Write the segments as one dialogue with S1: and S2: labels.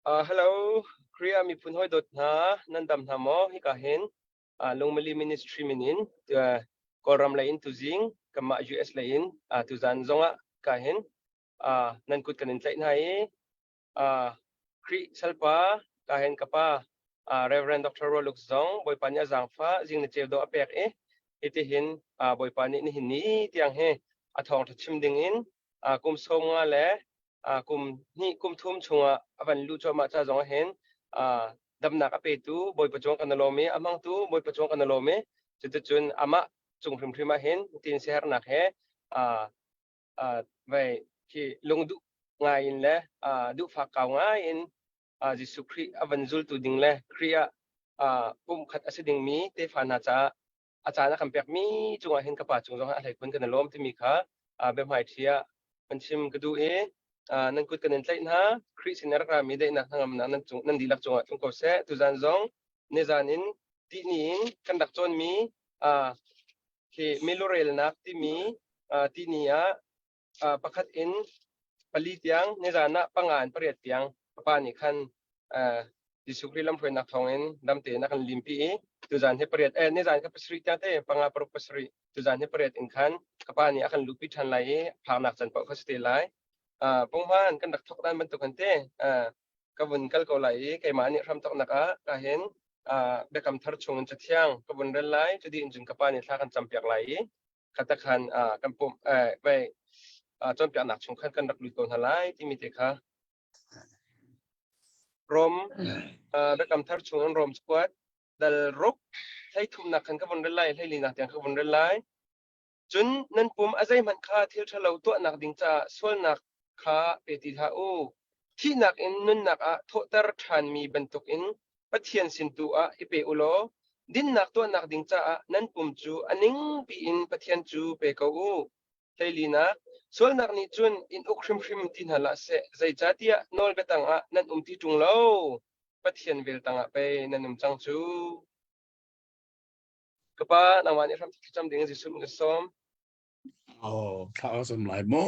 S1: Hello, Korea miphun hawi dawt hna, nan dam hna maw? Hika hin Lungmili Ministry min in Kawlram lei in tuzing kanmah US lei in tuzan zongah ka hin nan kut kan in tlaih hna i Khrih salpa ka hin ka pa Reverend Dr. Roluk zong Bawipa nih a zaangfah zing na ceu dawh a pek i hitihin Bawipa nih nihin ni tiang hi a thawngṭha chim ding in kum sawm nga le kum hnih kum thum chungah a van luh cuahmah ca zong ah hin damnak a petu Bawipa cung kan lawm i a hmangtu Bawipa cung kan lawm i cuticun amah cung hrimhrim ah hin tin siaherhnak he vei khi lungduh ngai in le duhfak kau ngai in Jesuh Khrih a van zultu ding le Khrih ah pumkhat a si dingmi tefa hna caah a caan a kan pekmi cungah hin ka pa cung zongah a hleikhun kan i lawm timi kha biahmaiṭhi ah kan chim ka duh i nan kut kan in tlaih hna. Khrih sin a rak rami daihnak hnangamnak nan cung nan dihlak cungah tlung ko seh. Tuzan zong nizan in tihni in kan rak cawnmi khi milurelnak timi tihni ah pakhat in pali tiang nizan ah panga in pariat tiang papa nih khan Jesuh Khrih lamhruainak thawngin dam tein a kan limpi i tuzan hi pariat eh nizan kha pasarih tiang te panga paruk pasarih tuzan hi pariat in khan ka pa nih a kan luhpi ṭhan lai i phaknak can paoh kha si te lai. Punghman kan rak thok dan bantuk han te ka vun kal ko lai i keimah nih hramthoknak ah ka hin biakam thar chung in cathiang ka vun rel lai cu dih in cun ka pa nih thla kan campiak lai i kha khan kan pumh vei cawnpiaknak chung khan kan rak lut ko hna lai timi te kha Rom biakam thar chung in Rom cakuat dal ruk hlei thumnak khan ka vun rel lai hlei linak tiang ka vun rel lai. Cun nan pum a zeihmanh kha thil ṭhalo tuahnak ding caah sualnak kha pe ti hlah u. Thihnak in nunnak ah thawhter ṭhanmi bantukin Pathian sin tu ah i pe u law dinnak tuahnak ding caah nan pum cu a ning piin Pathian cu pe ko u. Hleilinak, sualnak nih cun in uk hrimhrim ti hna hlah seh, zeicahtiah nawlbia tangah nan um ti ṭung lo, Pathian vel tangah pei nan um cang cu. Ka pa, nangmah nih hram thlacam ding Jesuh min ka sawm.
S2: Oh, thla ka cam lai mu.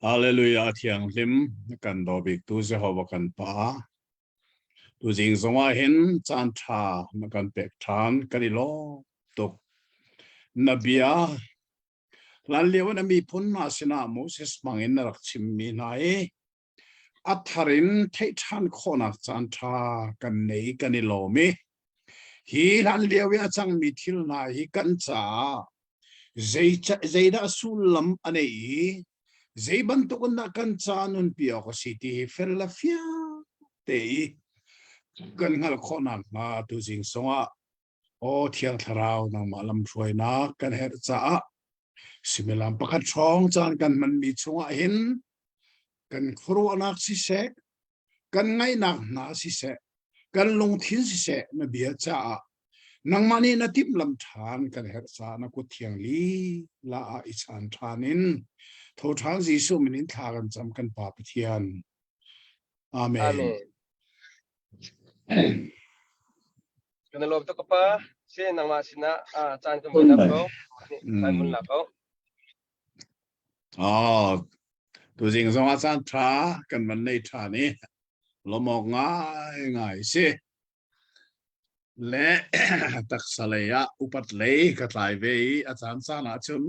S2: Hallelujah thianghlim kan daw biktu Jehovah kan Pa. Tuzing zongah hin caan ṭha na kan pek ṭhan kan i lawm tuk. Na bia hlanlio in a miphun hna sinah Moses hmangin na rak chimmi hna i a thar in theih ṭhan khawhnak caan ṭha kan nei kan i lawm i hi hlanlio i a cangmi thil hna hi kan caah zeidah sullam a neih i zei bantuk in dah kan ca nunpi awk a si ti hi fel le fiang te i kan hngalh khawh nakhnga tuzing songah aw Thiang Thlarau nangmah lamhruainak kan herh caah suimilam pakhat hrawng caan kan hmanmi chungah hin kan khuaruahnak siseh kan ngaihnak hna siseh kan lungthin siseh na bia caah nangmah nih na timhlam ṭhan kan herh caah na kut thiang lila ah i chan ṭhan in tho ṭhan Jesuh min in thla kan cam kan Pa Pathian. Amen.
S1: Amen. Kan lawm tuk ka pa. Si nangmah sinah caan kan vun lak ko. Caan vun lak ko.
S2: Oh, tuzing zong ah caan ṭha kan van nei ṭhan i lawmawk ngai ngai si. Le taksa lei ah upat lei ka tlai ve i a caan caan ah cun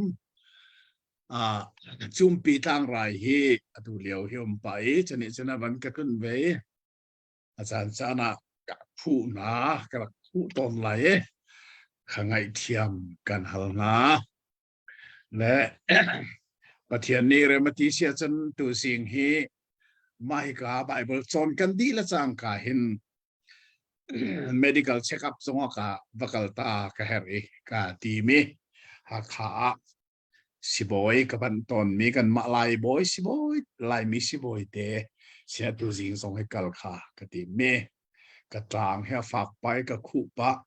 S2: ah cumpi tlangrai hi atu lio hi um pah i cunih cun a van ka tlun ve i a caan caan ah ka phuh hna ka rak phuh tawn lai i ka ngaihthiam kan hal hna. Le Pathian nih rem a ti si ahcun tuzing hi mah hika Bible cawn kan dih le cangka hin medical check-up zongah ka va kal ta ka herh i ka tim i Hakha ah sibawi ka panh tawnmi kanmah Lai bawi sibawi Laimi sibawi te sia tuzing zong hi kal kha ka tim mi ka ṭang hi a fak pah i ka khuh pah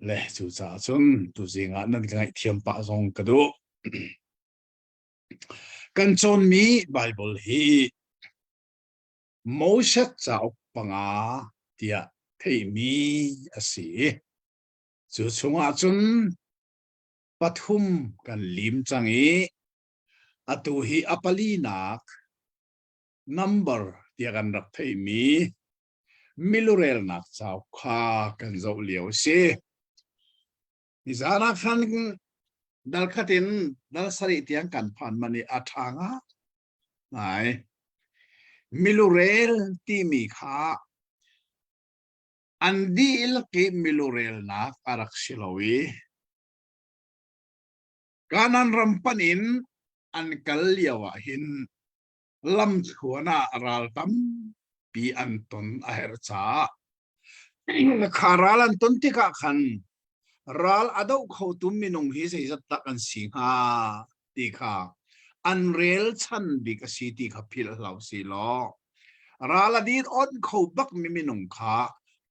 S2: Le cucaah cun tuzing ah nan ka ngaihthiam pah zong ka duh. Kan cawnmi Baibal hi Moses cauk panga tiah theihmi a si. Cu chungah cun pathum kan lim cang i. Atu hi a palinak number tiah kan rak theihmi milurelnak cauk kha kan zoh lio a si. Nizan ah khan dal khat in dal sarih tiang kan phan man i a ṭha nga ngai. Milurel timi kha an dihlak i milurelnak a rak si lo i Kanaan ram panh in an kal lio ah hin lamthluan ah ral tampi an ton a herh caah kha ral an ton tikah khan ral a doh khotu minung hi zeizat dah kan si hnga ti kha an rel chan bik a si ti kha philh hlah usih law ral a dir on kho bak mi minung kha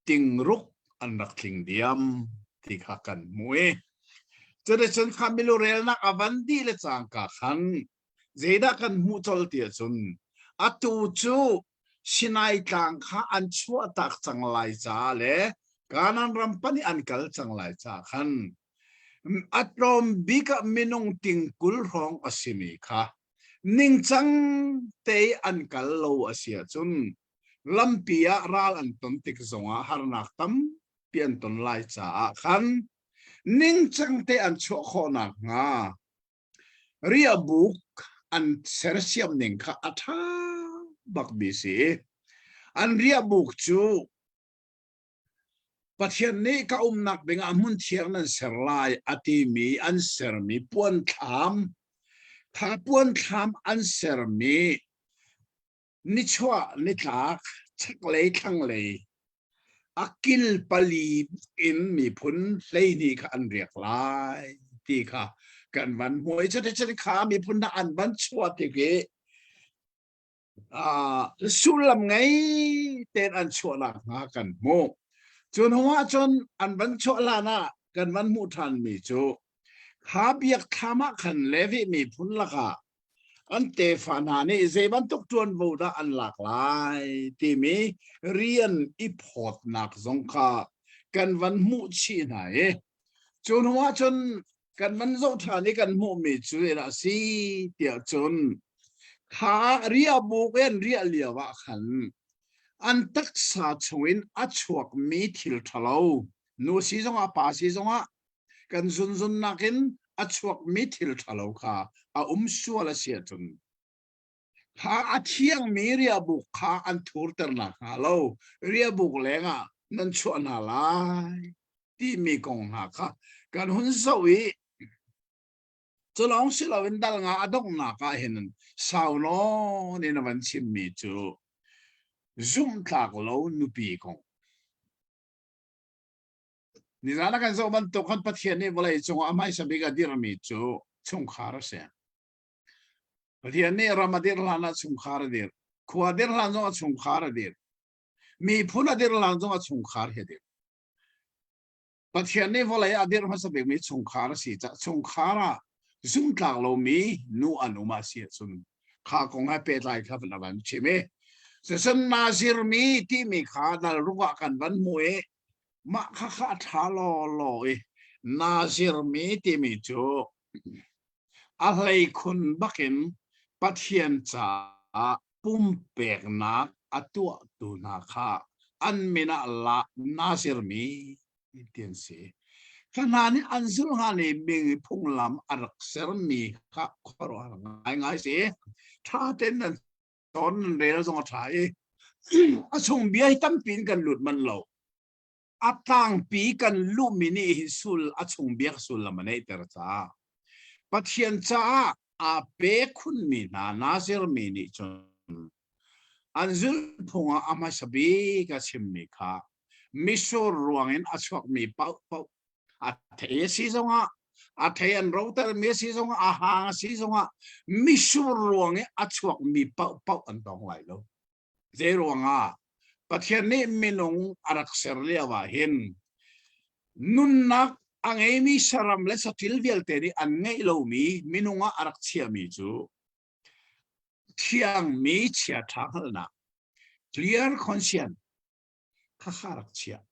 S2: tingruk an rak tling diam ti kha kan hmu i cuticun kha milurelnak a van dih le cangka khan zeidah kan hmuh colh ti ahcun atu cu Sinai tlang kha an chuahtak cang lai caah le Kanaan ram pan i an kal cang lai caah khan a tlawm bik ah minung tingkul hrawng a simi kha ningcang te i an kal lo a si ahcun lampi ah ral an ton tik zongah harnak tampi an ton lai caah khan ningcang te an chuah khawh nakhnga Riahbuk an sersiam ning kha a ṭha bakmi si. An riahbuk cu Pathian nih ka umnak dingah hmun thiang nan ser lai a timi an sermi puanthlam, kha puanthlam an sermi nichuah nitlak chaklei thlanglei a kil pali in miphun 12 kha an riak lai ti kha kan van hmu i cuticun kha miphun hna an van chuah tik i sullam ngei tein an chuahnak hnga kan hmuh. Cu hnu ah cun an van chuah hlan ah kan van hmuh ṭhanmi cu kha biakthlam ah khan Levi miphun lakah an tefa hna nih zei bantuk ṭuanvo dah an lak lai timi rian i phawtnak zong kha kan van hmuh chih hna i cu hnu ah cun kan van zoh ṭhan i kan hmuhmi cu zeidah a si tiah cun kha riahbuk in riah lio ah khan an taksa chungin a chuakmi thil ṭhalo nu si zongah pa si zongah kan zunzunnak in a chuakmi thil ṭhalo kha a um sual a si ahcun kha a thiangmi riahbuk kha an thurter nakhnga lo riahbuk lengah nan chuah hna lai timi kong hna kha kan hun zoh i cu lawng si loin dal nga a donghnak ah hin sau nawn in a van chimmi cu zumhtlak lo nupi kong. Nizan a kan zoh bantuk khan Pathian nih vawlei cungah a hmaisa bik a dirhmi cu chungkhar a si. Pathian nih ram a dirh hlan ah chungkhar a dirh. Khua a dirh hlan zong ah chungkhar a dirh. Miphun a dirh hlan zong ah chungkhar hi a dirh. Pathian nih vawlei a dirh hmasa bikmi chungkhar a si caah chungkhar ah zumtlak lomi nu an um ah si ahcun kha kong he pehtlai kha van a van chim i cucun Nazir mi timi kha dal ruk ah kan van hmu i Mah khakha a ṭha lawlaw i Nazir mi timi cu a hleikhun bakin Pathian caah pumpeknak a tuahtu hna kha an min ah la Nazir mi ti an si. Kha hna nih an zulh hnga ni bing i phunglam a rak sermi kha khuaruahhar ngaingai si. Ṭha tein nan cawn nan rel zong a ṭha i a chung bia hi tampi in kan lut manh lo. A tlangpi kan luhmi nih hin sul a chung biak sullam a neihter caah Pathian caah aa pe khunmi hna Nazir mi nih cun an zulhphung ah a hmasa bik a chimmi kha misur ruangin a chuakmi paohpaoh a thei a si zongah a thei an rotermi a si zongah a hang a si zongah misur ruang i a chuakmi paohpaoh an tong lai lo. Zei ruangah Pathian nih minung a rak ser lio ah hin nunnak a ngeimi saram le saṭil vialte nih an ngeih lomi minung ah a rak chiahmi cu thiangmi chiaṭha hngalhnak clear conscience khakha rak chiah.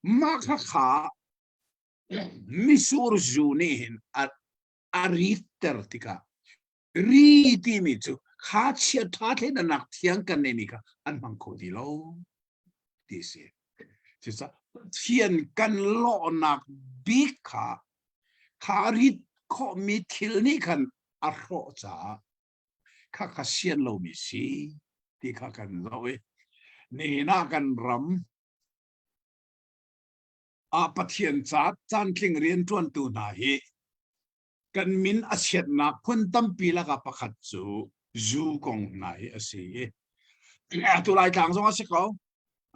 S2: Mah khakha misur zu nih hin a ritter tikah.
S3: Ri timi cu kha chia ṭha thleidannak thiang kan neihmi kha an hmang kho ti lo ti si. Cucaah Pathian kan lawhnak bik kha kha rit khawhmi thil nih khan a hrawh caah kha kha sian lomi si ti kha kan zoh i nihin ah kan ram ah Pathian ca caantling rianṭuantu hna hi kan min a chiatnak phun tampi lakah pakhat cu zu kong hna hi a si i atu Laitlang zong a si ko.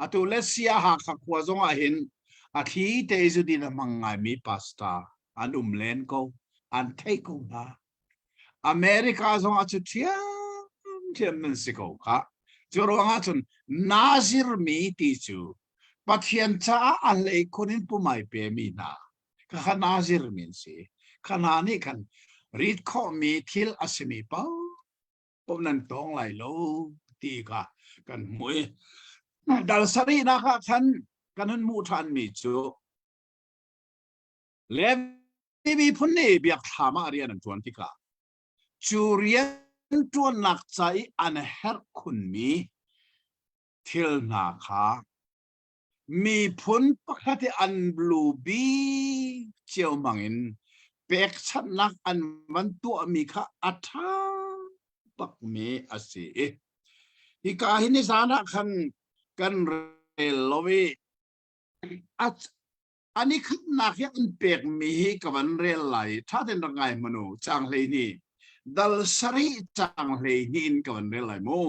S3: Atu le Sia Hakha khua zong ah hin a thli te zudin a hmang ngaimi pastor an um len ko, an theih ko hna. America zong ah cu ṭhiamṭhiam nan si ko khah. Cu ruangah cun Nazir mi ti cu Pathian caah a hleikhun in pumai pemi hna khakha Nazir mi an si. Kha hna nih khan rit khawhmi thil a simi paoh nan tawng lai lo ti kha kan hmuh i dal sarihnak ah khan kan hun hmuh ṭhanmi cu Levi miphun nih biakthlam ah rian an ṭuan tikah cu rian ṭuannak ca i an herh khunmi thil hna kha miphun pakhat i an lu bik cio hmangin pekchanhnak an van tuahmi kha a ṭha bakmi a si i hika hi nizan ah khan kan rel lo i an i khatnak hi an pekmi hi ka van rel lai. Ṭha tein rak ngai hmanh u. Caang 12 dal sarih caang 12 in ka van rel lai mu.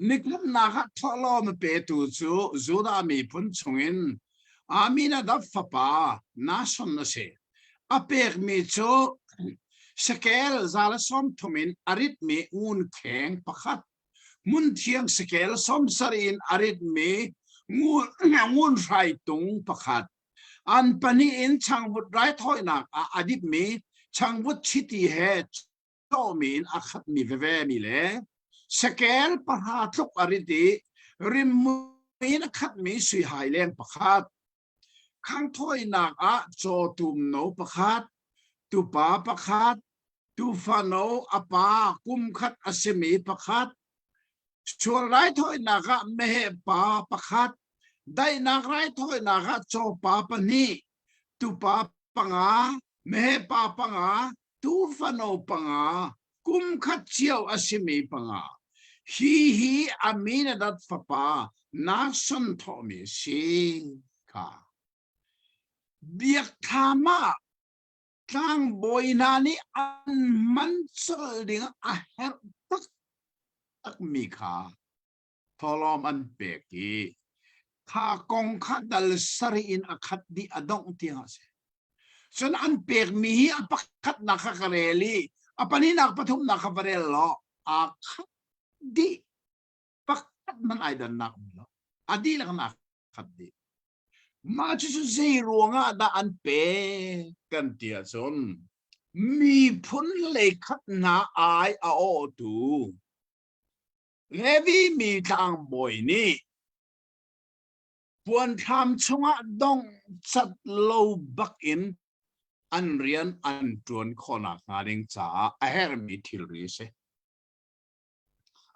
S3: Nikhatnak ah thawhlawm a petu cu Judah miphun chungin Aminadab fapa Nahshon a si. A pekmi cu shekel 130 in a ritmi ngun kheng pakhat, hmunthiang shekel 70 in a ritmi ngun hrai tung pakhat, an pahnih in changvut raithawinak ah a dipmi changvut chiti he cawhmi in a khatmi veve mi le shekel pahra tluk a rit i rimmui in a khatmi sui hai leng pakhat, khanghthawinak ah cawtum no pakhat, tupa pakhat, tuufa no a pa kum khat a simi pakhat, sual raithawinak ah meheh pa pakhat, daihnak raithawinak ah cawpa pahnih, tupa panga, meheh pa panga, tuufano panga, kum khat cio a simi panga. Hi hi Aminadab fapa Nahshon thawhmi a si kha. Biakthlam ah tlangbawi hna nih an hman colh ding a herh taktakmi kha thawhlawm an pek i kha kong kha dal sarih in a khat dih a dongh tiang a si. Cun an pekmi hi a pakhatnak kha ka rel i a pahnihnak pathumnak kha va rel law aa khat dih. Pakhat hmanh ai dannak um lo. A dihlak in aa khat dih. Mah cucu zei ruangah dah an pek kan ti ahcun miphun leikhat hna ai a awhtu Levi mi tlangbawi nih puanthlam chungah dongcat lo bakin an rian an ṭuan khawhnak hnga ding caah a herhmi thilri a si.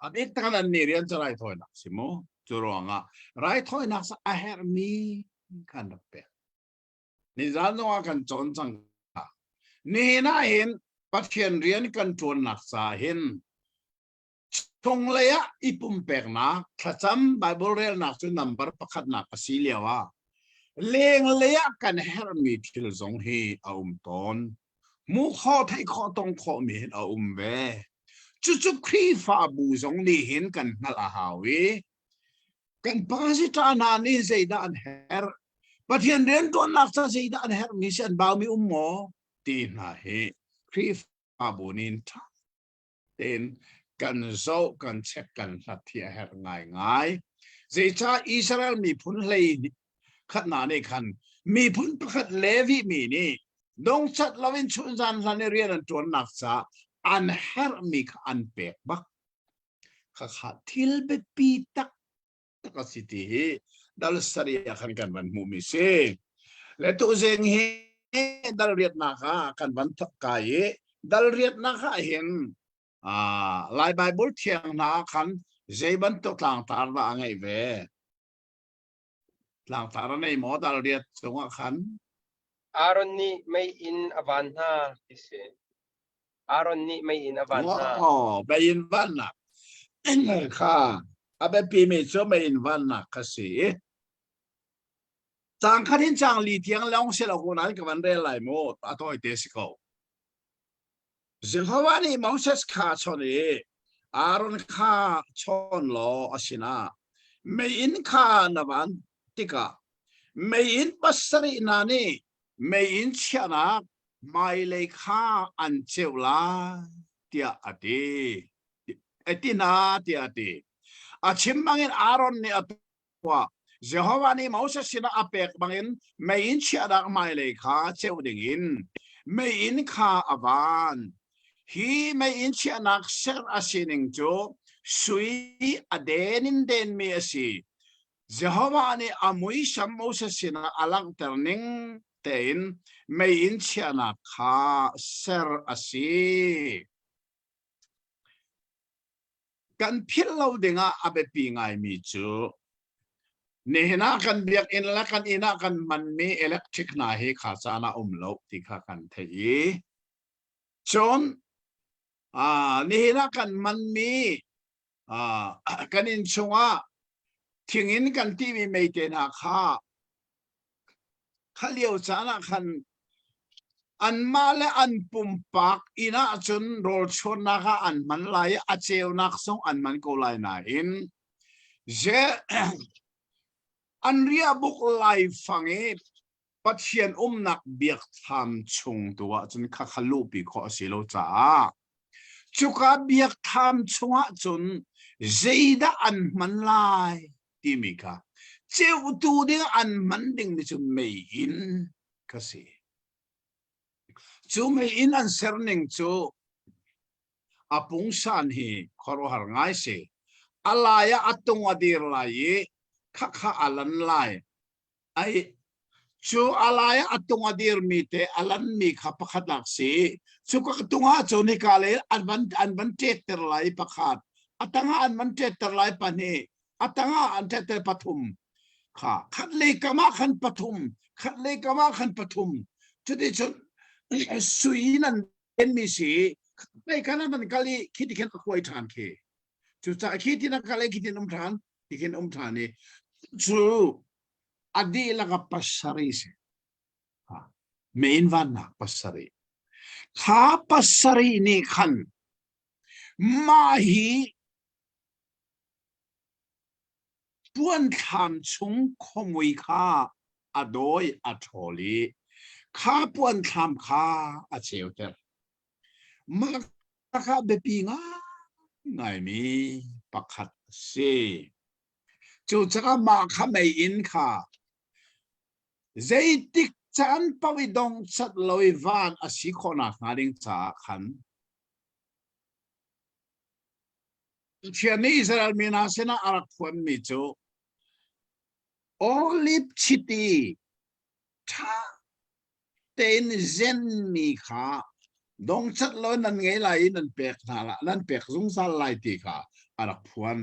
S3: A bik tak an nih rian cu raithawinak si mu. Cu ruangah raithawinak a herhmi khan rak pek. Nizan zongah kan cawn cang. Nihin ah hin Pathian rian kan ṭuannak caah hin Chunglei ah i pumpeknak, thlacam, Baibal relnak cu nambar pakhatnak a si lio ah lenglei ah kan herhmi thil zong hi a um tawn. Hmuh khawh, theih khawh, tong khawhmi hin a um ve. Cucu Khrihfabu zong nih hin kan hngalh a hau i kan pastor hna nih zeidah an herh, Pathian rianṭuannak ca zeidah an herhmi si an baumi um maw ti hna hi Khrihfabu nih ṭha tein kan zoh, kan check, kan hlat hi a herh ngaingai. Zeicah Israel miphun hlei khatnak nih khan miphun pakhat Levi mi nih dongcat loin chunzan hlan i rian an ṭuannak caah an herhmi kha an pek bak. Khakha thil biapi tak tak a si ti hi dal sarih ah khan kan van hmuhmi si. Le tuzing hi dal riatnak ah kan van thok kai i Dal riatnak ah hin Lai Bible thiang hna ah khan zei bantuk tlangtar dah a ngeih ve? Tlangtar a nei maw dal riat cungah khan?
S1: Aaron nih meiinn a van hna ti si. Aaron nih meiinn a van hna.
S3: Oh, meiinn vannak. Kha a biapimi cu meiinn vannak kha si. Cang khat in cang li tiang lawng si lo ko nain ka van rel lai mu. A tawi te si ko. Jehovah nih Moses kha chawn i Aaron kha chawn law a sinah meiinn kha na van tikah meiinn pasarih hna nih meiinn chiahnak hmailei kha an ceuh lai tiah a ti. A ti hna tiah a ti. A chim bangin Aaron nih a tuah. Jehovah nih Moses sinah a pek bangin meiinn chiahnak hmailei kha ceuh dingin meiinn kha a van. Hi meiinn chiahnak ser a sining cu sui a den in denmi a si. Jehovah nih a muisam Moses sinah a langhter ning tein meiinn chiahnak kha ser a si. Kan philh lo dingah a biapi ngaimi cu nihin ah kan biakinn le kan inn ah kan hmanmi electric hna hi kha caan ah um lo ti kha kan theih i cun nihin ah kan hmanmi kan inn chungah thing in kan timi meite hna kha Kha lio caan ah khan anmah le an pumpak inn ahcun rawlchuannak ah an hman lai i a ceunak zong an hman ko lai nain je an riahbuk laifang i Pathian umnak biakthlam chung tu ahcun khakha luhpi khawh a si lo caah cuka biakthlam chungah cun zeidah an hman lai timi kha ceutu ding an hman dingmi cu meiinn kha si. Cu meiinn an ser ning cu a pungsan hi khuaruahhar ngai si. A lai ah a tung a dir lai i khakha a lan lai. Ai cu a lai ah a tung a dirmi te a lanmi kha pakhat lak si. Cu ka tung ah cun hika lei an van an van ṭetter lai pakhat. A tangah an van ṭetter lai pahnih. A tangah an ṭetter pathum. Kha khat lei kam ah khan pathum, khat lei kam ah khan pathum. Cuticun sui in an mi si lei khan an van kal i khi ti khin a kuai ṭhan khi. Cucaah khi tin a kal i khi tin um ṭhan, ti khin um ṭhan i cu a dihlak a pasarih si. Mein vannak pasarih. Kha pasarih nih khan mah hi puanthlam chung khuamui kha a dawi a ṭhawl i kha puanthlam kha a ceuter. Mah kha biapi ngaingaimi pakhat a si. Cucaah mah kha meiinn kha zeitik caan paoh i dongcat lo i van a si khawh nakhnga ding caah khan Pathian nih Israel mi hna sinah a rak phuanmi cu oliv chiti ṭha tein zenmi kha dongcat lo nan ngei lai i nan pek hna la nan pek zungzal lai ti kha a rak phuan.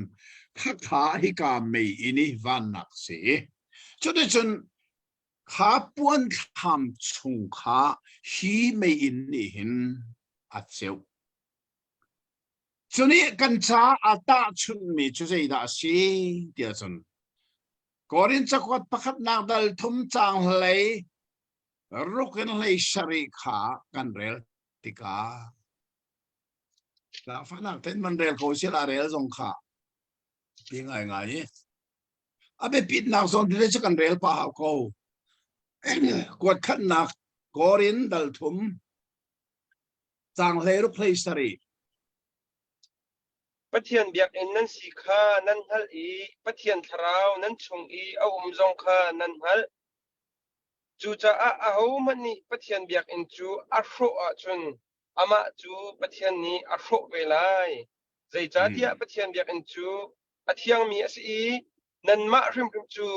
S3: Khakha hika mei inn i vannak si. Cuticun kha puanthlam chung kha hi meiinn nih hin a ceuh. Cunih kan ca a tahchunhmi cu zeidah a si tiah cun Korin cakuat pakhatnak dal thum caang hlei ruk in hlei sarih kha kan rel tikah zaangfahnak tein van rel ko sila rel zong kha pi ngaingai i a biapitnak zawn tete cu kan rel pah hau ko. Kuat khatnak Korin dal thum caang hlei ruk hlei sarih
S1: Pathian biakinn nan si kha nan hngalh i Pathian Thlarau nan chung i a um zong kha nan hngalh. Cucaah ahohmanh nih Pathian biakinn cu a hrawh ahcun amah cu Pathian nih a hrawh ve lai. Zeicahtiah Pathian biakinn cu a thiangmi a si i nanmah hrimhrim cu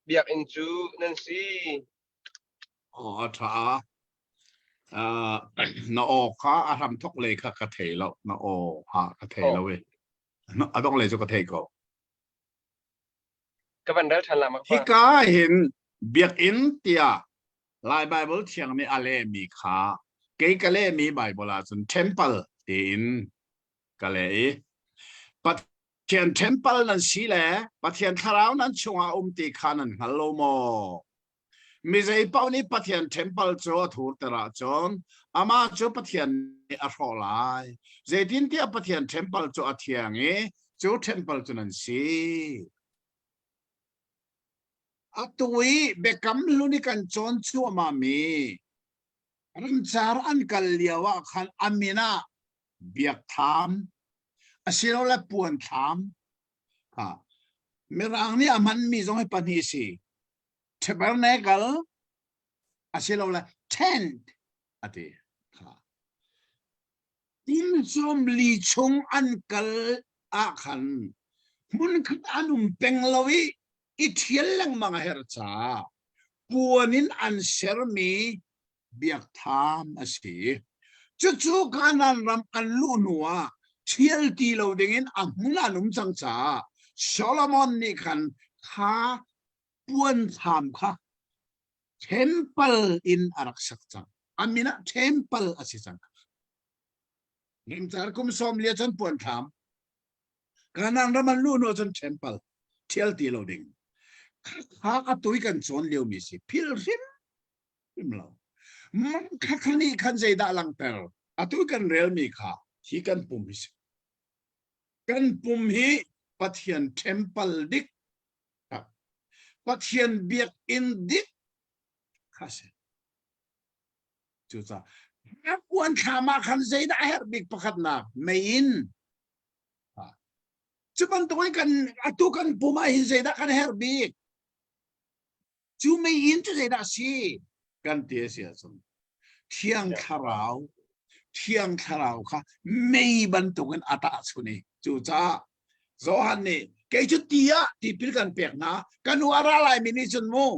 S1: biakinn cu nan si.
S3: Aw, a ṭha.
S2: Uh, na aw kha a hram thok lei kha ka thei lo. Na aw ha ka thei lo i. A dong lei cu ka thei ko.
S1: Ka van rel ṭhan la mak pa.
S2: Hika hin biakinn tiah Lai Bible thiang nih a lehmi kha kei ka lehmi Bible ahcun temple tiin ka leh i Pathian temple nan si le Pathian thlarau nan chungah um ti kha nan hngal lo maw? Mi zeipaoh nih Pathian temple cu a thurter ahcun amah cu Pathian nih a hrawh lai. Zeitintiah Pathian temple cu a thiang i cu temple cu nan si.
S3: Atu i biakam hlun i kan cawn cuahmahmi ramcar an kal lio ah khan a min ah biakthlam asilole puanthlam kha Mirang nih a hmanmi zong hi pahnih a si. Tabernacle asilole tent a ti. Kha. Kum sawm li chung an kal ah khan hmunkhat an um peng lo i i ṭhial lengmang a herh caah puan in an sermi biakthlam a si. Cucu Kanaan ram an luh hnuah ṭhial ti lo dingin a hmun an um cang caah Solomon nih khan kha puanthlam kha temple in a rak sak cang. A min ah temple a si cang. Rimcar kum sawm lia cun puanthlam. Kanaan ram an luh hnu cun temple thial ti lo ding. Kha a tui kan cawn lio mi si. Phil hrim hrim lo. Man kha khani khan zeidah langter. Atu kan rel mi kha hi kan pum hi si. Kan pum hi Pathian temple dik Pathian biakinn dik kha si. Cucaah puan thlam ah khan zeidah a herh bik pakhatnak meiinn. Cu bantuk in kan atu kan pum ah hin zeidah kan herh bik? Cu meiinn cu zeidah a si? Kan ti a si ahcun Thiang Thlarau Thiang Thlarau kha mei bantukin a tahchun i cucaah Johan nih kei cu ti ah tipil kan pek hna ka nu a ra laimi nih cun mu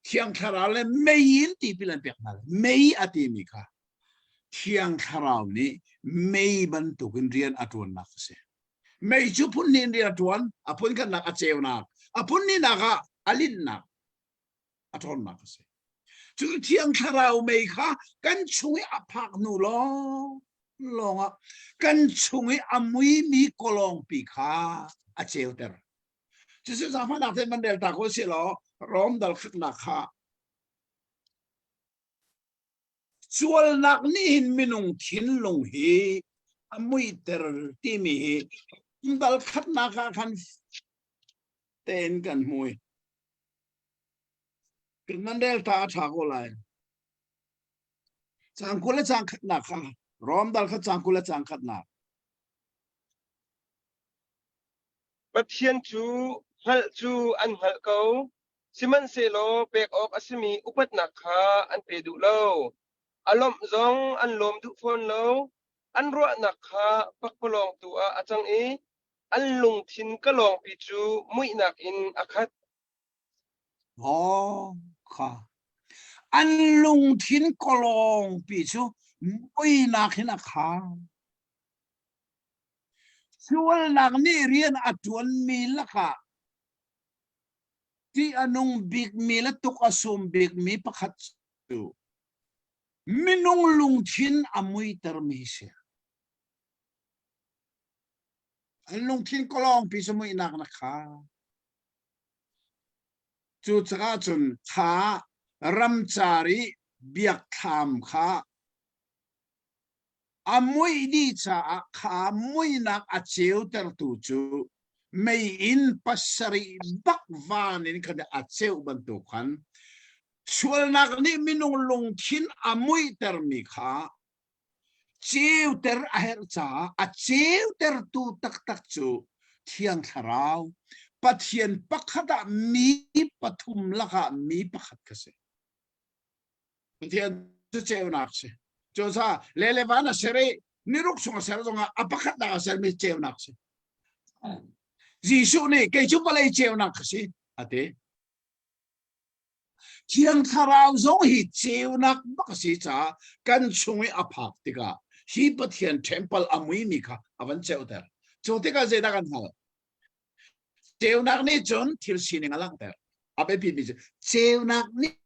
S3: Thiang Thlarau le mei in tipil an pek hna mei a timi kha Thiang Thlarau nih mei bantukin rian a ṭuannak a si. Mei cu phun hnih in rian a ṭuan a phun khatnak a ceunak a phun hnihnak ah a linhnak a ṭhawnnak a si. Cu Thiang Thlarau mei kha kan chung i a phak hnu lawng lawngah kan chung i a muimi kawlawngpi kha a ceuter. Cucu zaangfahnak tein van rel ta ko sih law Rom dal khatnak kha sualnak nih hin minung thinlung hi a muihter timi hi dal khatnak ah khan tein kan hmui. Nan rel ta a ṭha ko lai. Caang 20 le caang khatnak kha Rom dal kha caang 20 le caang khatnak.
S1: Pathian cu hngalh cu an hngalh ko, sihmanhsehlaw pek awk a simi upatnak kha an pe duh lo. A lawmh zong an lawm duh fawn lo. An ruahnak kha pakpalawng tu ah a cang i an lungthin kalawngpi cu muihnak in a khat.
S3: Aw kha an lungthin kawlawngpi cu muihnak hin a khar. Sualnak nih rian a ṭuanmi lakah ṭih a nung bikmi le tuk a sum bikmi pakhat cu minung lungthin a muitermi si. An lungthin kawlawngpi cu muihnak na khar. Cucaah cun kha ramcar i biakthlam kha a muih dih caah kha muihnak a ceutertu cu meiinn pasarih bak van in khan a ceuh bantuk khan sualnak nih minung lungthin a muihtermi kha ceuter a herh caah a ceutertu taktak cu Thiang Thlarau Pathian pakhat ah mi pathum lakah mi pakhat ka si. Pathian cu ceunak si. Cucaah le le van a ser i niruk chung a ser zongah a pakhatnak a sermi ceunak si. Jesuh nih kei cu vawlei ceunak ka si a ti. Thiang Thlarau zong hi ceunak bak a si caah kan chung i a phak tikah hi Pathian temple a muimi kha a van ceuter. Cu tikah zeidah kan hngalh? Ceunak nih cun thil sining a langhter. A biapimi cu ceunak nih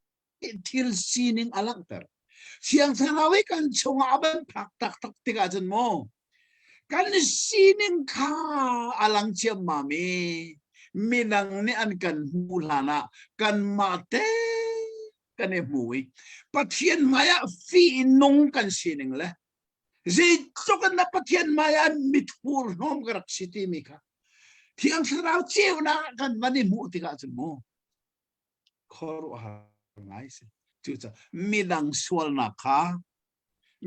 S3: thil sining a langhter. Thiang Thlarau i kan chungah a van phak taktak tikah cun mu kan sining kha a lang ciammam i midang nih an kan hmuh hlan ah kanmah te kan i hmu i Pathian hmaiah fi in nung kan sining le zeitluk in na Pathian hmaiah mithur hnawm ka rak si timi kha Thiang Thlarau ceunak kan van i hmuh tikah cun mu khuaruahhar ngai si. Cucaah midang sualnak kha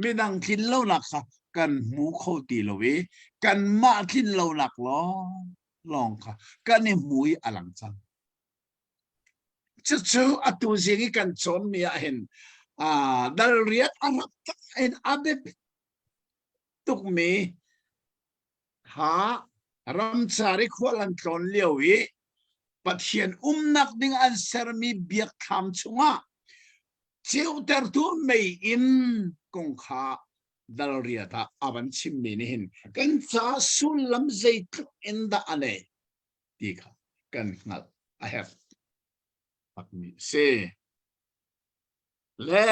S3: midang tlinlonak kha kan hmu kho ti lo i kanmah tlinlonak lawng lawng kha kan i hmu i a lang cang. Cucu atu zing i kan cawnmi ah hin dal riat a rak tak in a biapi tukmi kha ramcar i khual an tlawn lio i Pathian umnak ding an sermi biakthlam chungah ceutertu meiinn kong kha dal riat ah a van chimmi nih hin kan ca sullam zeitluk in dah a neih ti kha kan hngalh a herh takmi a si. Le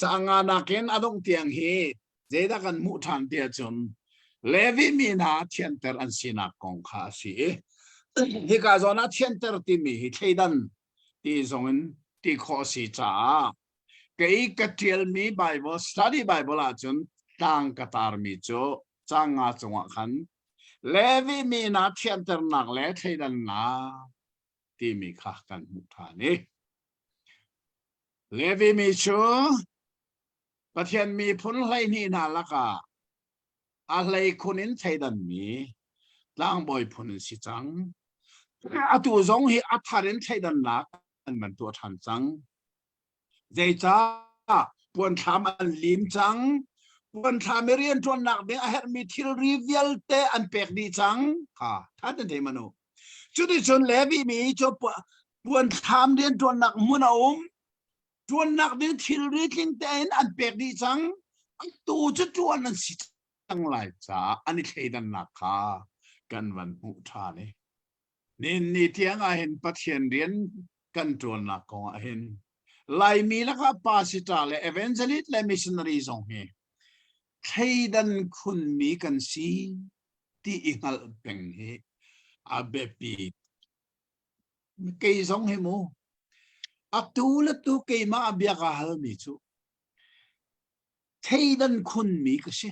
S3: Caanga nakin a dongh tiang hi zeidah kan hmuh ṭhan ti ahcun Levi mi hna thianter an sinak kong kha a si i hika zawn ah thianter timi hi thleidan ti zong in ti khawh a si caah kei ka ṭialmi Bible study Bible ahcun tlang ka tarmi cu caanga cungah khan Levi mi hna thianternak le thleidannak timi kha kan hmuh ṭhan i Levi mi cu Pathian miphun 12 hna lakah a hleikhun in thleidanmi tlangbawi phun an si cang. Atu zong hi a thar in thleidannak an van tuah ṭhan cang. Zeicah puanthlam an lim cang. Puanthlam i rianṭuannak ding a herhmi thilri vialte an pek dih cang. Kha ṭha ten thei manu. Cuticun Levi mi cu puanthlam rianṭuannak hmun a um. Ṭuannak ding thilri tling tein an pek dih cang. Atu cu ṭuan an si cang lai caah an i thleidannak kha kan van hmuh ṭhan i nihin ni tiang ah hin Pathian rian kan ṭuannak kong ah hin Laimi lakah pastor le evangelist le missionary zong hi thleidan khunmi kan si ti i hngalh peng hi a biapi. Kei zong hi mu atu le tu keimah a bia ka halmi cu thleidan khunmi ka si.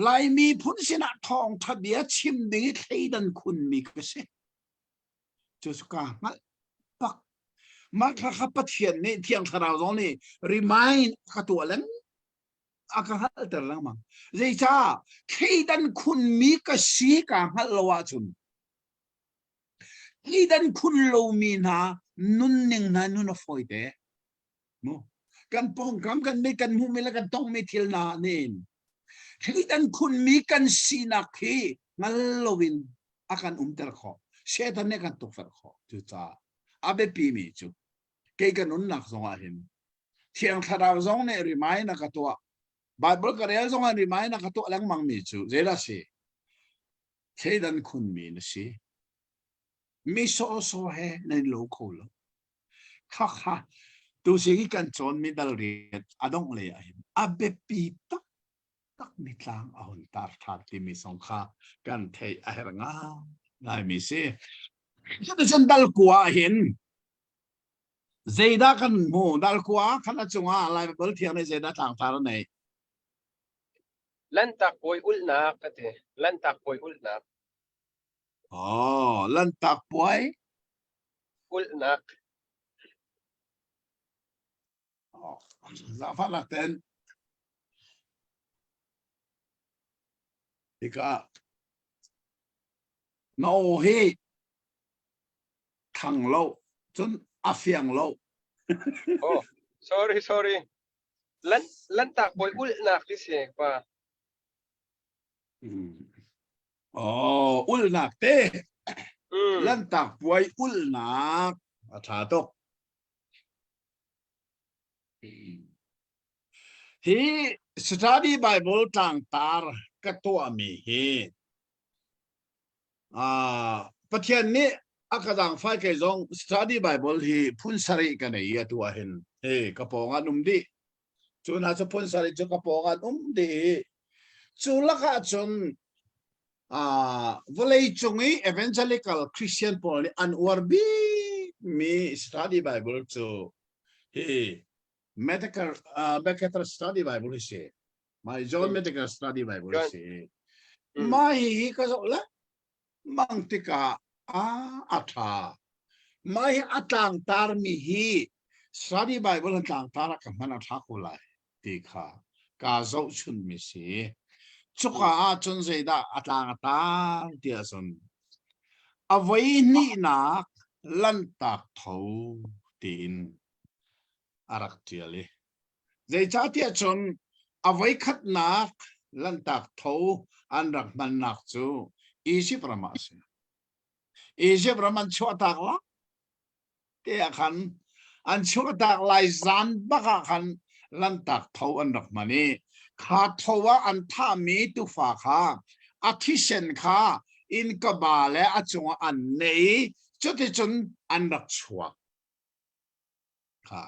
S3: Laimi phun sinah thawngtha bia chim ding i thleidan khunmi ka si. Cu cu ka hngalh bak. Mah kha kha Pathian nih Thiang Thlarau zong nih remind ka tuah leng a ka hngalhter lengmang. Zeicah thleidan khunmi ka si ka hngalh lo ahcun thleidan khun lomi hna nunning hna nun a fawi te. Mu kan pawngkam kan mit kan hmuhmi le kan tongmi thil hna nih thleidan khunmi kan sinak hi hngal loin a kan umter khawh. Satan nih a kan tukforh khawh. Cucaah a biapimi cu kei ka nunnak zong ah hin Thiang Thlarau zong nih remind a ka tuah. Bible ka rel zong ah remind a ka tuah lengmang mi cu zeidah si? Thleidan khunmi na si. Mi sawhsawh he nan lo kho lo. Khakha tu sing i kan cawnmi dal riat a dongh lei ah hin a biapi tak takmi tlang a hun tar ṭhan timi zong kha kan theih a herh ngaingaimi si. Cuticun dal kua ah hin zeidah kan hmu? Dal kua khan a cungah Lai Baibal Thiang nih zeidah tlangtar a neih?
S1: Lanhtak puai ulhnak ka ti. Lanhtak puai ulhnak.
S3: Oh, Lanhtak puai
S1: ulhnak.
S3: Oh, zaangfahnak ten hika na aw hi thang lo cun a fiang lo.
S1: Oh, sorry, sorry. Lan lantak bawi ulhnak ti si pa.
S3: Oh, ulhnak te. Lantak puai ulhnak. A ṭha tuk. Hi study Bible tlangtar ka tuahmi hi ah Pathian nih a ka zaangfai kei zong study Bible hi phun sarih ka nei i atu ah hin hi ka pawng ah an um dih. Cu hna cu phun sarih cu ka pawng ah an um dih i cu lakah cun ah vawlei cung i evangelical Christian pawl nih an uar bikmi study Bible cu hi Medical uh, Medical Study Bible hi si. My John Medical Study Bible hi si. Mah hi ka zoh le mang tikah a a tha. Mah hi a tlangtar mi hi Study Bible an tlangtar ah ka hman a tha ko lai ti kha ka zohchun mi si. Cuka ah cun zeidah a tlang a tar ti ahcun a voi hnihnak lantak tho tiin a rak ṭial i zeicahtiah cun a voikhatnak lanhtak tho an rak hmannak cu Izipt ram ah a si. Izipt ram an chuahtak la te ah khan an chuahtak lai zan bak ah khan lanhtak tho an rak hman i kha tho ah an thahmi tufa kha a thisen kha innkaba le a cungah an neh i cuticun an rak chuak. Kha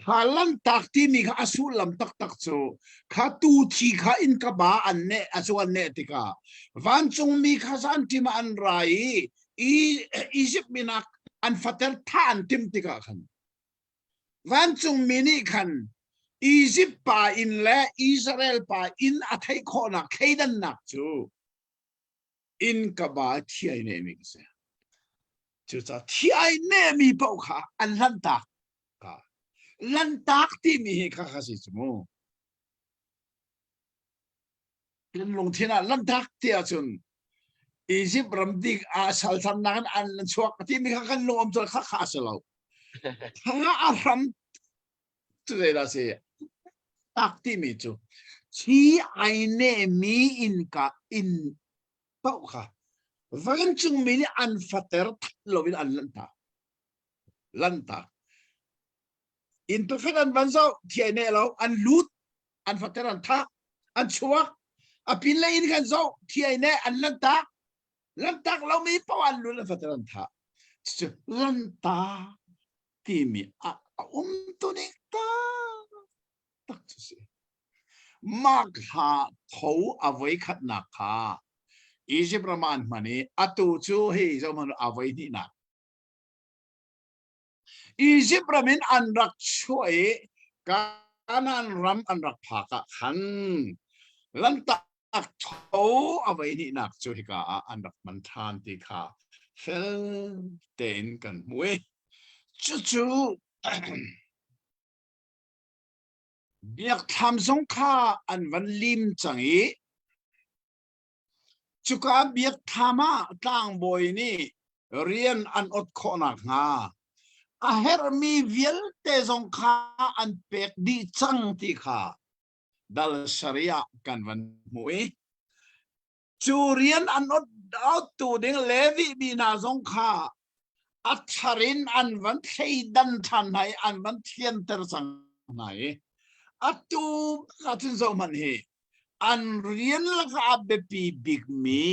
S3: kha lanhtak timi kha a sullam taktak cu kha tu thi kha innka ba an neh a cu an neh tikah vancungmi kha zanṭim ah an ra i Izipt minak an fater thah an timh tikah khan vancungmi nih khan Izipt pa inn le Israel pa inn a theih khawhnak thleidannak cu innkaba thi ai nehmi ka si. Cucaah thi ai nehmi paoh kha an lanhtak. Ka lanhtak timi hi kha kha si cu mu. Kan lungthin ah lanhtak ti ahcun Egypt ram dik ah salthamnak in an chuak timi kha kan lung um cun kha kha a si lo. Kha a hram cu zeidah si? Tak timi cu thi ai nehmi innka inn paoh kha vancungmi nih an fater that loin an lanhtak. Lanhtak. Inn pakhat an van zoh, thi ai neh lo, an lut, an fater an thah, an chuak, a pinlei in khan zoh, thi ai neh, an lanhtak. Lanhtak lomi paoh an lut, an fater an thah. Cucu lanhtak timi a um tuning taktak cu si. Mah kha tho a voi khatnak kha Egypt ram ah an hman i atu cu hi zohhmanh a voi hnihnak. Egypt ram in an rak chuah i Kanaan ram an rak phak ah khan lantak tho a voi hnihnak cu hika ah an rak hman ṭhan ti kha fel tein kan hmuh i cucu biakthlam zong kha an van lim cang i cuka biakthlam ah tlangbawi nih rian an ot khawh nakhnga a herhmi vialte zong kha an pek dih cang ti kha dal sarih ah kan van hmuh i cu rian an ot tu ding Levi mi hna zong kha a thar in an van thleidan ṭhan hna i an van thianter cang hna i atu ahcun zohhmanh hi an rian lakah a biapi bikmi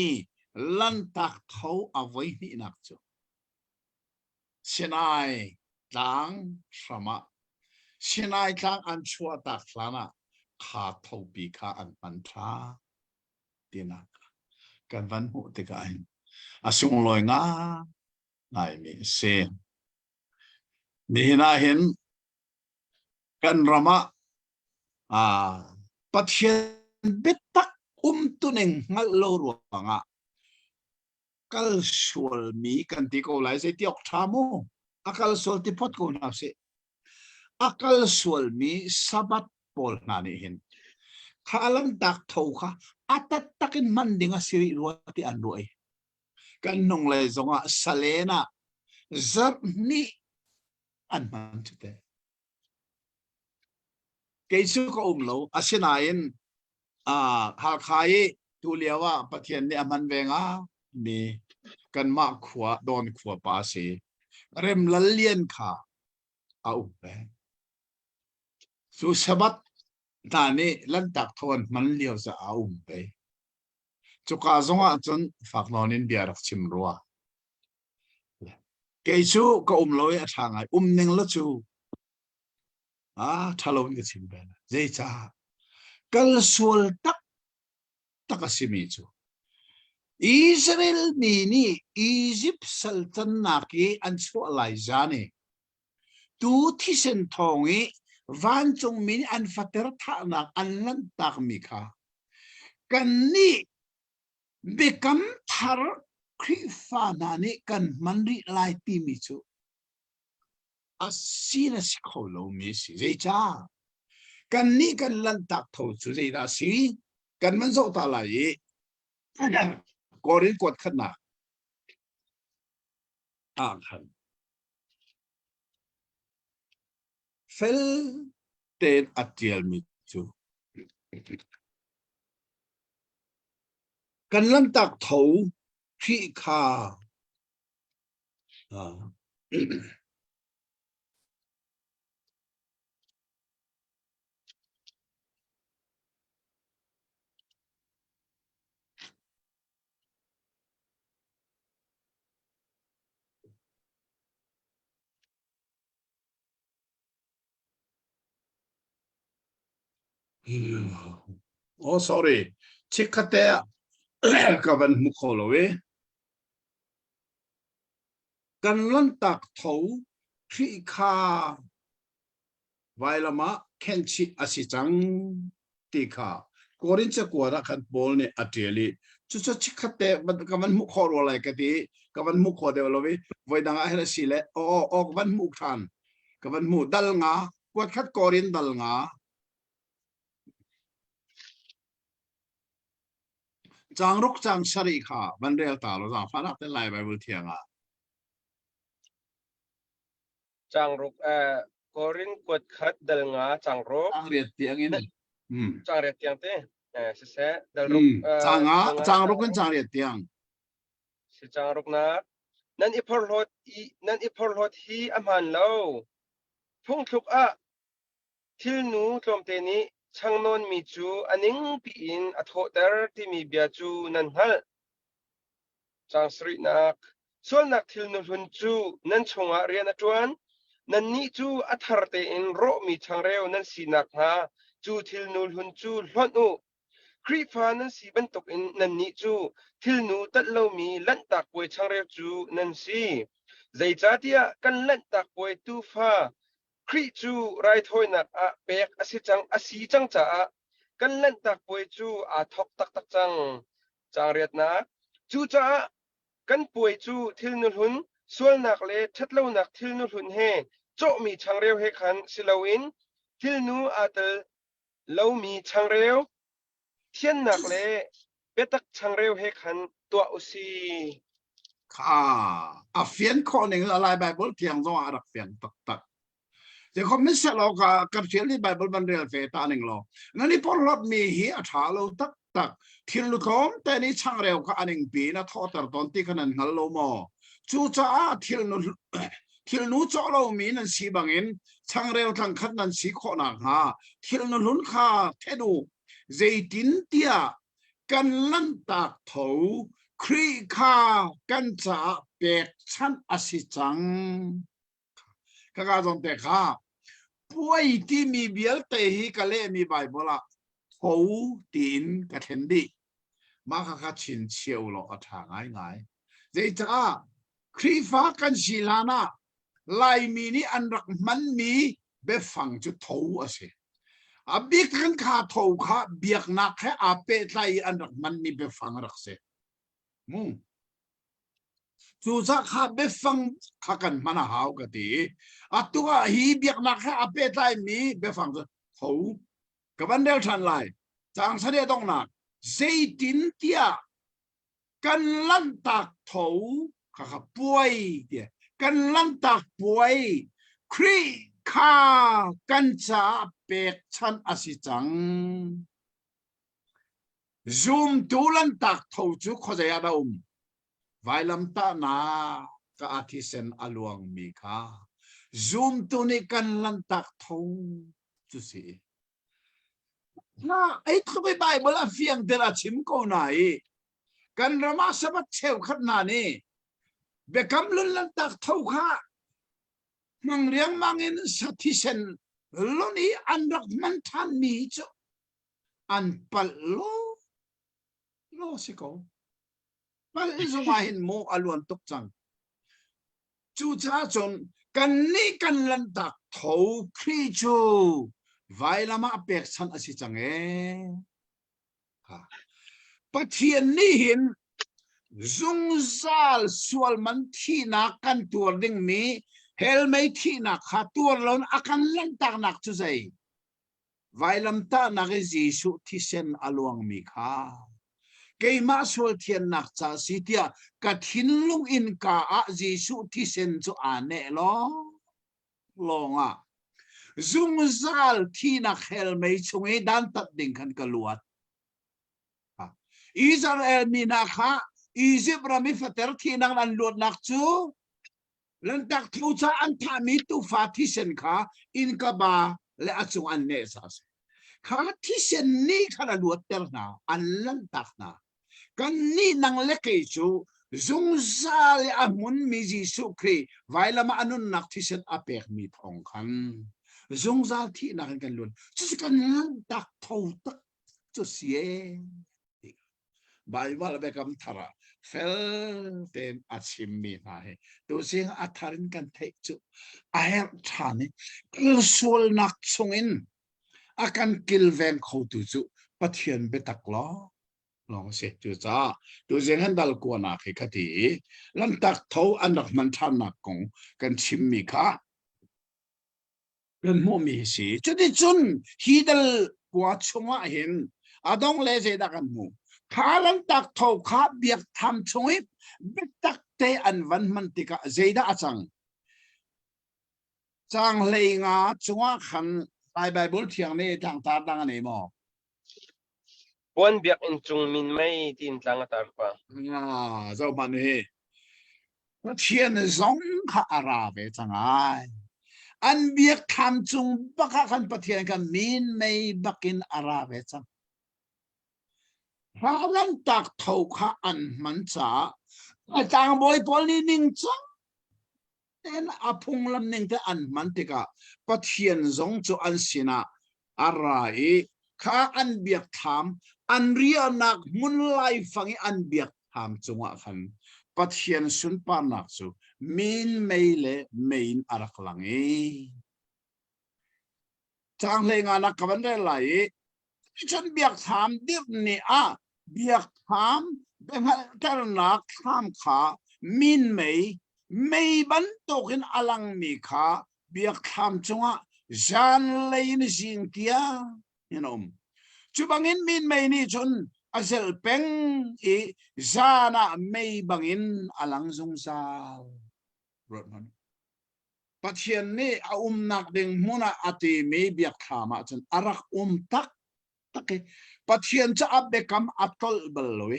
S3: lantak tho a voi hnihnak cu Sinai tlang hram ah Sinai tlang an chuahtak hlan ah kha thopi kha an hman ṭhan tinak kan van hmuh tikah hin a sunglawi ngaingaimi a si. Nihin ah hin kan ram ah ah Pathian biatak umtuning hngalh lo ruangah kal sualmi kan ti ko lai zei ti awk ṭha mu a kal sual ti phot ko hna sih a kal sualmi Sabbath pawl hna nih hin kha lantak tho kha a taktak in hman ding a si rih rua ti an ruah i kan hnung lei zongah salen ah zarh hnih an hman cu te kei cu ka um lo asinain uh, Halkha i tu lio ah Pathian nih a hman ve nga mi kanmah khua Dawn khua pa si. Remlal Lian kha a um peng. Cu Sabbath hna nih Lanhtak tho an hman lio caah a um ve. Cuka zong ah cun fak nawn in bia rak chim rua. Kei cu ka um lo i a ṭha ngai. Um ning la cu a ṭha lo in ka chim ve. Zeicah? Kal sual tak tak a simi cu Israel mi nih Izipt sal cannak i an chuah lai zan i tu thisen thawng i vancungmi nih an fater thahnak an lanhtakmi kha kannih biakam thar Khrihfa hna nih kan hman rih lai timi cu a si na si kho lomi a si. Zeicah? Kannih kan lanhtak tho cu zeidah a si? Kan man zoh ta lai i Korin kuat khatnak ah khan fel tein a ṭialmi cu kan lanhtak tho Khrih kha Oh sorry, chikkhatte ah ka van hmu kho lo i. Kan lanhtak tho Khrih kha vailam ah khenhchih a si cang ti kha Korin cakuat ah khan Paul nih a ṭial i cucu chikkhat te ka van hmuh khawh rua lai ka ti ka van hmuh khawh deuh lo i voi dang ah hin a si le aw aw ka van hmuh ṭhan ka van hmuh dal nga kuat khat Korin dal nga Caang ruk caang sarih kha van rel ta law zaangfahnak te Lai Baibal thiang ah.
S1: Caang ruk eh Korin kuat khat dal nga caang ruk.
S3: Caang riat tiang in.
S1: Hmm. Caang riat tiang te. Eh siseh dal ruk.
S3: Hmm. Caang nga caang ruk in caang riat tiang.
S1: Si caang ruk nak nan i phorhlawt i nan i phorhlawt hi a hmaan lo. Phungthluk ah Thilnu tlawmte nih changnawnmi cu a ningpi in a thawhter timi bia cu nan hngalh. Caang sarihnak Sualnak thilnu hlun cu nan chungah rian a ṭuan. Nannih cu a thar tein rawhmi changreu nan si nakhnga cu thilnu hlun cu hlonh u. Khrihfa nan si bantukin nannih cu thilnu telh lomi Lanhtak Puai changreu cu nan si. Zeicahtiah kan Lanhtak Puai tuufa Khrih cu raithawinak ah pek a si cang a si cang caah kan Lanhtak Puai cu aa thawk taktak cang. Caang riatnak Cucaah kan puai cu thilnu hlun, sualnak le ṭhatlonak thilnu hlun he cawhmi changreu he khan si loin thilnu aa tel lomi changreu, thiannak le biatak changreu he khan tuah u si.
S3: Kha a fian khawh ning Lai Bible thiang zong ah a rak fiang taktak. Jacob min selaw ka kan fial ni Bible ban rel ve ta ning law nan i porhlawt mi hi a ṭha lo taktak thil lu tlawm te nih changreu kha aning pi na thawhter tawn ti kha nan hngal lo maw cucaah thil nu thil nu cawh lomi nan si bangin changreu tlangkhat nan si khawh nakhnga thil nu hlun kha then u zeitin tiah kan lanhtak tho Khrih kha kan caah pekchanh a si cang. Kaka zawn te kha puai timi vialte hi ka lehmi Baibal ah tho tiin ka thlen dih. Mah kha kha chinchiah u law a ṭha ngaingai. Zeicah Khrihfa kan si hlan ah Laimi nih an rak hmanmi biafang cu tho a si. A bik kan kha tho kha biaknak he aa pehtlai i an rak hmanmi biafang a rak si. Mu. Cucah kha biafang kha kan hman a hau ka ti. Atu ah hi biaknak he aa pehtlaimi biafang cu tho ka van rel ṭhan lai. Caang sari a donghnak zeitin tiah kan lanhtak tho kha kha puai tiah kan lanhtak puai Khrih kha kan caah pekchanh a si cang. Zumtu lanhtak tho cu khuazei ah dah um? Vailamtahnak. ka a thisen a luangmi kha zumtu nih kan lanhtak tho cu si. Na ei tluk i Bible a fiang tel a chim ko na i kan ram ah Sabbath cheukhat hna nih biakam lun lanhtak tho kha hmang riangmang in sa thisen lun i an rak hman ṭhan mi cu an palh law law si ko. Palh zong ah hin maw a luan tuk cang. Cucaah cun kannih kan lanhtak tho Khrih cu vailam ah pekchanh a si cang ee. Pathian nih hin zungzal sual man thihnak kan tuar dingmi hell mei thihnak kha tuar loin a kan lanhtaknak cu zei? Vailamtahnak i Jesuh thisen a luangmi kha keimah sual thiannak ca si tiah ka thinlung innka ah Jesuh thisen cu aa neh lawng lawngah zungzal thihnak hell mei chung i dantat ding khan ka luat. Israel mi hna kha Izipt ram i fater thihnak an luatnak cu Lantak tho ca an thahmi tuufa thisen kha innka ba le a cung an neh sa si. Kha thisen nih khan a luatter hna, an lanhtak hna. Kannih nang le kei cu zungzal i a hmunmi Jesuh Khrih vailam ah a nunnak thisen a pekmi thawng khan zungzal thihnak in kan luat. Cucu kan lanhtak tho tak cu si ee. Baibal biakam thar ah fel tein a chimmi hna hi tuzing a thar in kan theih cu a herh ṭhan i sualnak chungin a kan kilveng khotu cu Pathian biatak lawng lawng a si. Cucaah tuzing han dal kuanak hi ka ti i lantak tho an rak hman ṭhannak kong kan chimmi kha kan hmuhmi hi si. Cuticun hi dal kua chungah hin a dong le zeidah kan hmuh? Kha lantak tho kha biakthlam chung i biatak te an van hman tikah zeidah a cang? Caang 15 cungah khan Lai Baibal Thiang nih tlangtar dang a nei maw?
S1: Puan biakinn cung minmei tiin tlang a tar pa.
S3: Ah, zohhmanh hi. Pathian zong kha a ra ve cang ai. An biakthlam cung bak ah khan Pathian kha minmei bakin a ra ve cang. Hralantak tho kha an hman caah a tlangbawi pawl nih ningcang tein a phunglam ning te an hman tikah Pathian zong cu an sinah a ra i kha an biakthlam an riahnak hmun laifang i an biakthlam cungah khan Pathian sunparnak cu minmei le mei in a rak lang i Caang 15 nak ka van rel lai i cun biakthlam dirh ni ah biakthlam biahngalhternak thlam kha minmei mei bantukin a langmi kha biakthlam cungah zanlei in zing tiang in a um. Cu bangin minmei nih cun a zelh peng i zan ah mei bangin a lang zungzal. Ruat hmanh. Pathian nih a umnak ding hmun ah a timi biakthlam ah cun a rak um tak tak i Pathian cu a biakam a tlolh bal lo i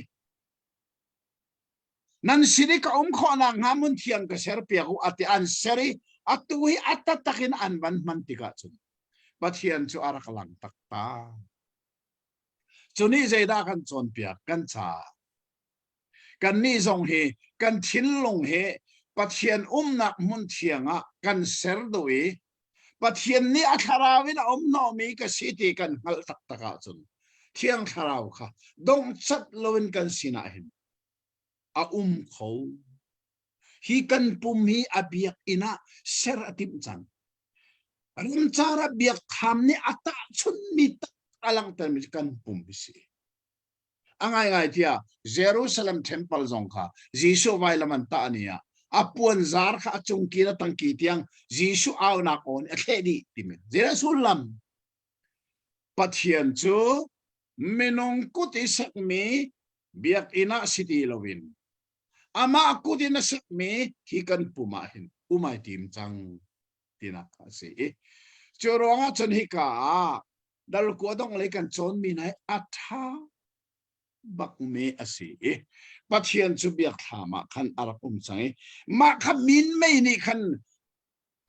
S3: nan sin i ka um khawhnak hnga hmun thiang ka ser piak u a ti an ser i atu hi a taktak in an van hman tikah cun Pathian cu a rak lang taktak. Cu nih zeidah kan cawnpiak kan caah Kannih zong hi kan thinlung hi Pathian umnak hmun thiang ah kan ser duh i Pathian nih a thlarau in a um hnawhmi ka si ti kan hngalh taktak ahcun Thiang Thlarau kha dongcat loin kan sinah hin a um kho. Hi kan pum hi a biakinn ah ser a timh cang. Ramcar ah biakthlam nih a tahchunhmi tak a langhtermi kan pum hi si. A ngaingai tiah Jerusalem temple zong kha Jesuh vailam an tah ni ah a puanzar kha a cungki le tangki tiang Jesuh aunak aw nih a thleh dih timi zeidah sullam Pathian cu minung kut i sakmi biakinn ah si ti loin amah kut in a sakmi hi kan pum ah hin um ai tim cang tinak a si i cu ruangah cun hika ah Dalkua dong lei kan cawnmi hna hi a ṭha bakmi a si i. Pathian cu biakthlam ah khan a rak um cang i mah kha minmei nih khan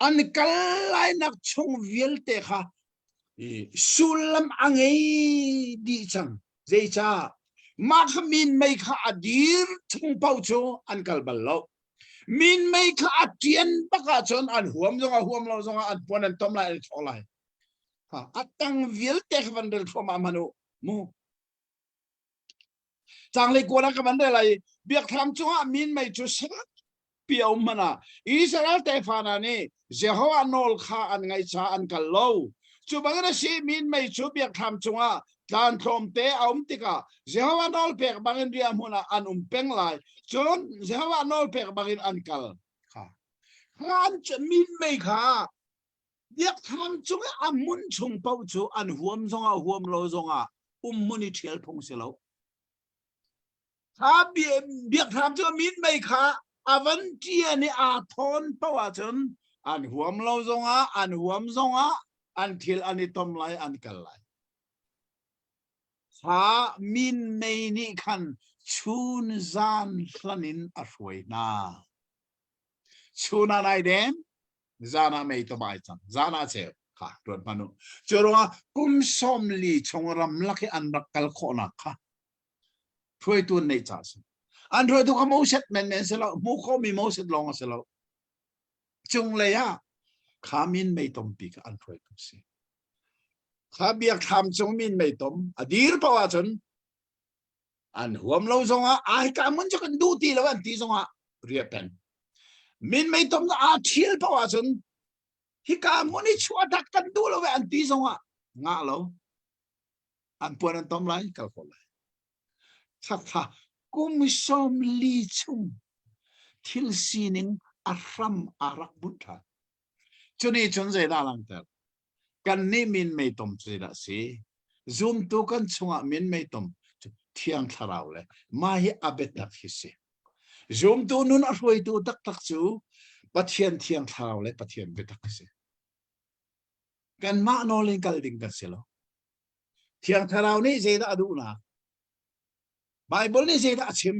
S3: an kal lainak chung vialte kha sullam a ngei dih cang. Zeicah? Mah kha minmei kha a dir chung paoh cu an kal bal lo. Minmei kha a ṭian bak ahcun an huam zongah huam lo zongah an puan an tom lai an i thawh lai. A tang vialte kha van rel thluahmah hmanh u mu. Canglei kual ah ka van rel ai biakthlam cungah minmei cu pi a um hmanh ah Israel tefa hna nih Jehovah nawl kha an ngaih caah an kal lo. Cu bangin a si minmei cu biakthlam cungah tlan tlawmte a um tikah Jehovah nawl pek bangin riahhmun ah an um peng lai. Cun Jehovah nawl pek bangin an kal. Kha kha minmei kha biakthlam cung i a hmun chung paoh cu an huam zongah huam lo zongah um hmun i ṭhial phung si lo. Kha biakthlam cu minmei kha a van ṭian i aa thawn paoh ahcun an huam lo zongah an huam zongah an thil an i tom lai an kal lai. Kha minmei nih khan chun zan hlan in a hruai hna. Chun ah nai den, zan ah mei tom ai cang zan ah ceu kha tuan hmanh u cu ruangah kum 40 chung ramlak i an rak kal khawhnak kha hruaitu an neih caah si an hruaitu kha Moses menmen si lo hmuh khawhmi Moses lawng a si lo cunglei ah kha min mei tompi kha an hruaitu si kha biakthlam cung min mei tom a dir paoh ahcun an huam lo zongah ai ka mun cu kan duh ti lo an ti zongah ria peng min mei tom aa thial paoh ahcun hika mun i chuah tak kan duh lo ve an ti zongah ngah lo an puan an tom lai kal ko lai thatha kum 40 chung thil sining a hram a rak bunh ṭhan cuni cun zeidah langhter Kannih min meitom cu zeidah a si? Zumtu kan chungah min meitom cu Thiang Thlarau le mah hi a biatak hi si. Zumtu nun a hruaitu taktak cu Pathian Thiang Thlarau le Pathian biatak hi si. Kanmah nawl in kal ding kan si lo. Thiang Thlarau nih zeidah a duhnak? Bible nih zeidah a chim?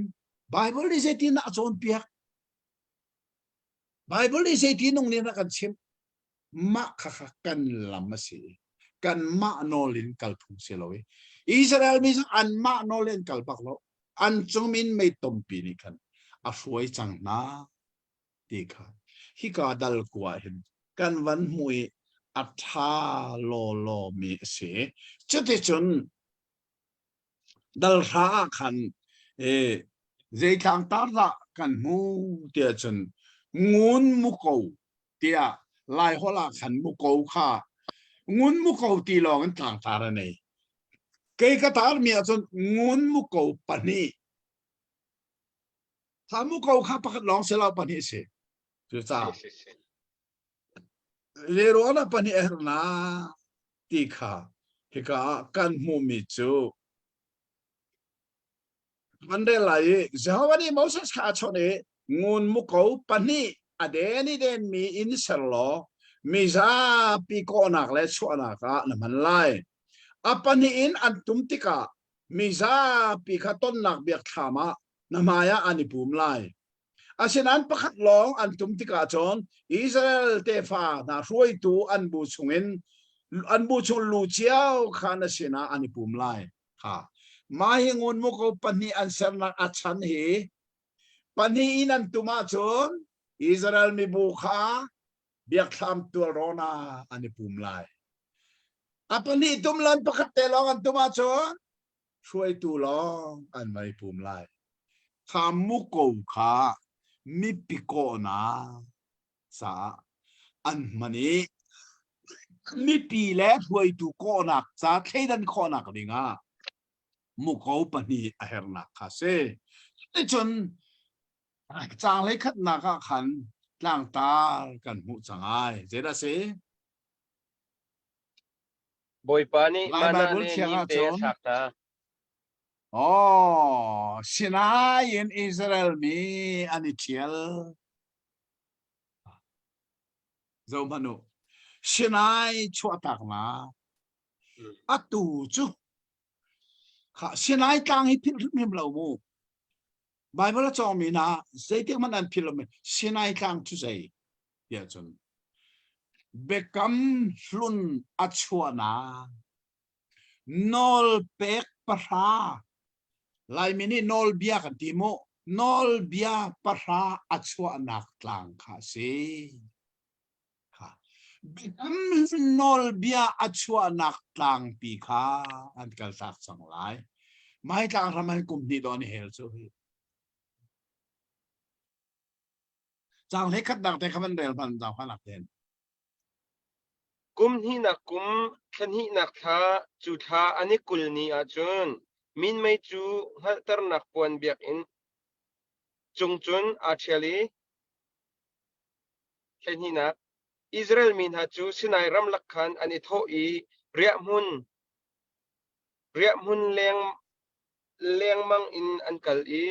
S3: Bible nih zeitin a cawnpiak? Bible nih zeitin nung nih a kan chimh? Mah khakha kan lam a si. Kanmah nawl in kal phung si lo i Israel mi zong anmah nawl in kal bak lo. An cung min mei tompi nih khan a hruai cang hna ti kha hika dal kua hin kan van hmu i a ṭha lawlaw mi a si. Cuticun dal hra ah khan e zeitlang tar dah kan hmu tiah cun ngun muko tiah Laiholh ah khan muko kha ngun muko ti lawng in tlangtar a nei. Kei ka tar mi ahcun ngun muko pahnih. Kha muko kha pakhat lawng si lo pahnih si. Cucaah leruang ah pahnih a herh na ti kha hika ah kan hmuhmi cu Kan rel lai i Jehovah nih Moses kha a chawnh i ngun muko pahnih a den i denmi in ser law mi zapi kawhnak le chuahnak ah na hman lai. A pahnih in an tum tikah mi zapi kha tonnak biakthlam ah na hmaiah an i pum lai. Asinain pakhat lawng an tum tikah cun Israel tefa hna hruaitu an bu chungin an bu chung lu cio kha na sinah an i pum lai. Kha mah hi ngun muko pahnih an sernak a chan hi pahnih in an tum ahcun Israel mibu kha biakthlam tualrawn ah an i pum lai. A pahnih tum lan pakhat te lawng an tum ahcun hruaitu lawng an vai pum lai. Kha muko kha mipi kawhnak caah an hman i mipi le hruaitu kawhnak ca thleidan khawhnak dingah muko pahnih a hernak kha si. Cuticun caang hleikhatnak ah khan tlangtar kan hmuh cang ai. Zeidah si?
S1: Bawipa nih
S3: Lai
S1: mana
S3: Bible
S1: le
S3: thiang
S1: nimte a
S3: ahcun
S1: thlak hna.
S3: Oh, Sinai in Israel mi an i ṭhial. Zohhmanh u. Sinai chuahtaknak atu cu kha Sinai tlang hi philh hrimhrim lo mu. Bible a cawngmi hna zeitik hmanh an philh lomi Sinai tlang cu zei tiah cun biakam hlun a chuahnak nawlpek pahra Laimi nih nawlbia kan ti mu nawlbia pahra a chuahnak tlang kha a si. Biakam nawlbia a chuahnak tlangpi kha an kaltak cang lai. Mai tlang ram an kum hnih dawn i hel cu hi. Cang hlei khat nak te kha van rel hman zau kha nak ten.
S1: Kum hnihnak kum thla hnihnak thla cu thla an i 20 ni ahcun minmei cu hngalhternak puan biakinn cung cun aa ṭhial i 12 Israel mi hna cu Sinai ramlak khan an i thawh i riahhmun riahhmun leng lengmang in an kal i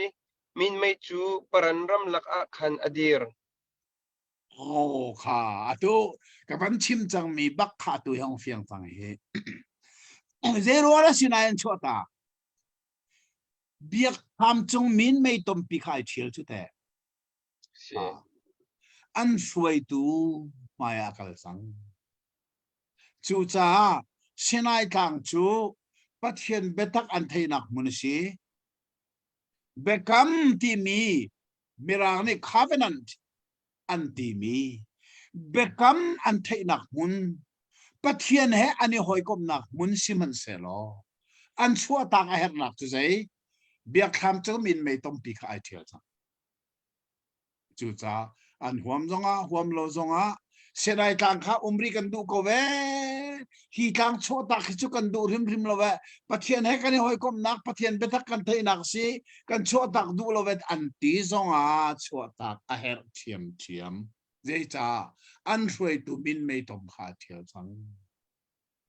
S1: minmei cu Paran ramlak ah khan a dir.
S3: Oh kha atu ka van chim cangmi bak kha tu hi hong fiang cang hi. Zeirual a sinai an chuah ta? Biakthlam cung min mei tompi kha ai ṭhial cu teh.
S1: Si.
S3: An hruaitu hmai ah kal cang. Cucaah Sinai tlang cu Pathian biatak an theihnak hmun a si. Biakam timi Mirang nih covenant an timi biakam an theihnak hmun Pathian he an i hawikomhnak hmun sihmanhsehlaw an chuahtak a herhnak cu zei biakthlam cu min mei tompi kha ai ṭhial cang. Cucaah an huam zongah huam lo zongah Sinai tlang kha um rih kan duh ko ve. Hi tlang chuahtak hi cu kan duh hrimhrim lo ve. Pathian he kan i hawikomhnak, Pathian biatak kan theihnak si, kan chuahtak duh lo ve an ti zongah chuahtak a herh ṭhiamṭhiam. Zeicah an hruaitu min meitom kha a ṭhial cang.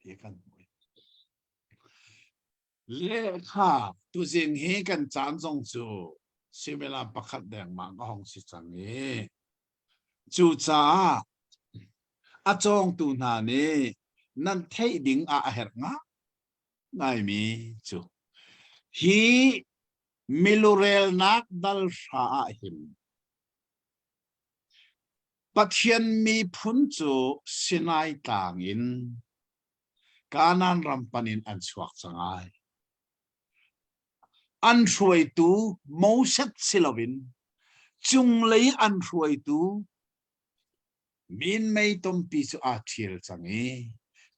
S3: Ti kan hmuh. Lehkha tuzing hi kan caan zong cu suimilam pakhat dengmang a hong si cang i cucaah a cawngtu hna nih nan theih ding ah a herh ngaimi cu hi milurelnak dal hra ah hin Pathian miphun cu Sinai tlang in Kanaan ram pan in an chuak cang ai. An hruaitu Moses si loin cunglei an hruaitu minmei tompi cu aa ṭhial cang i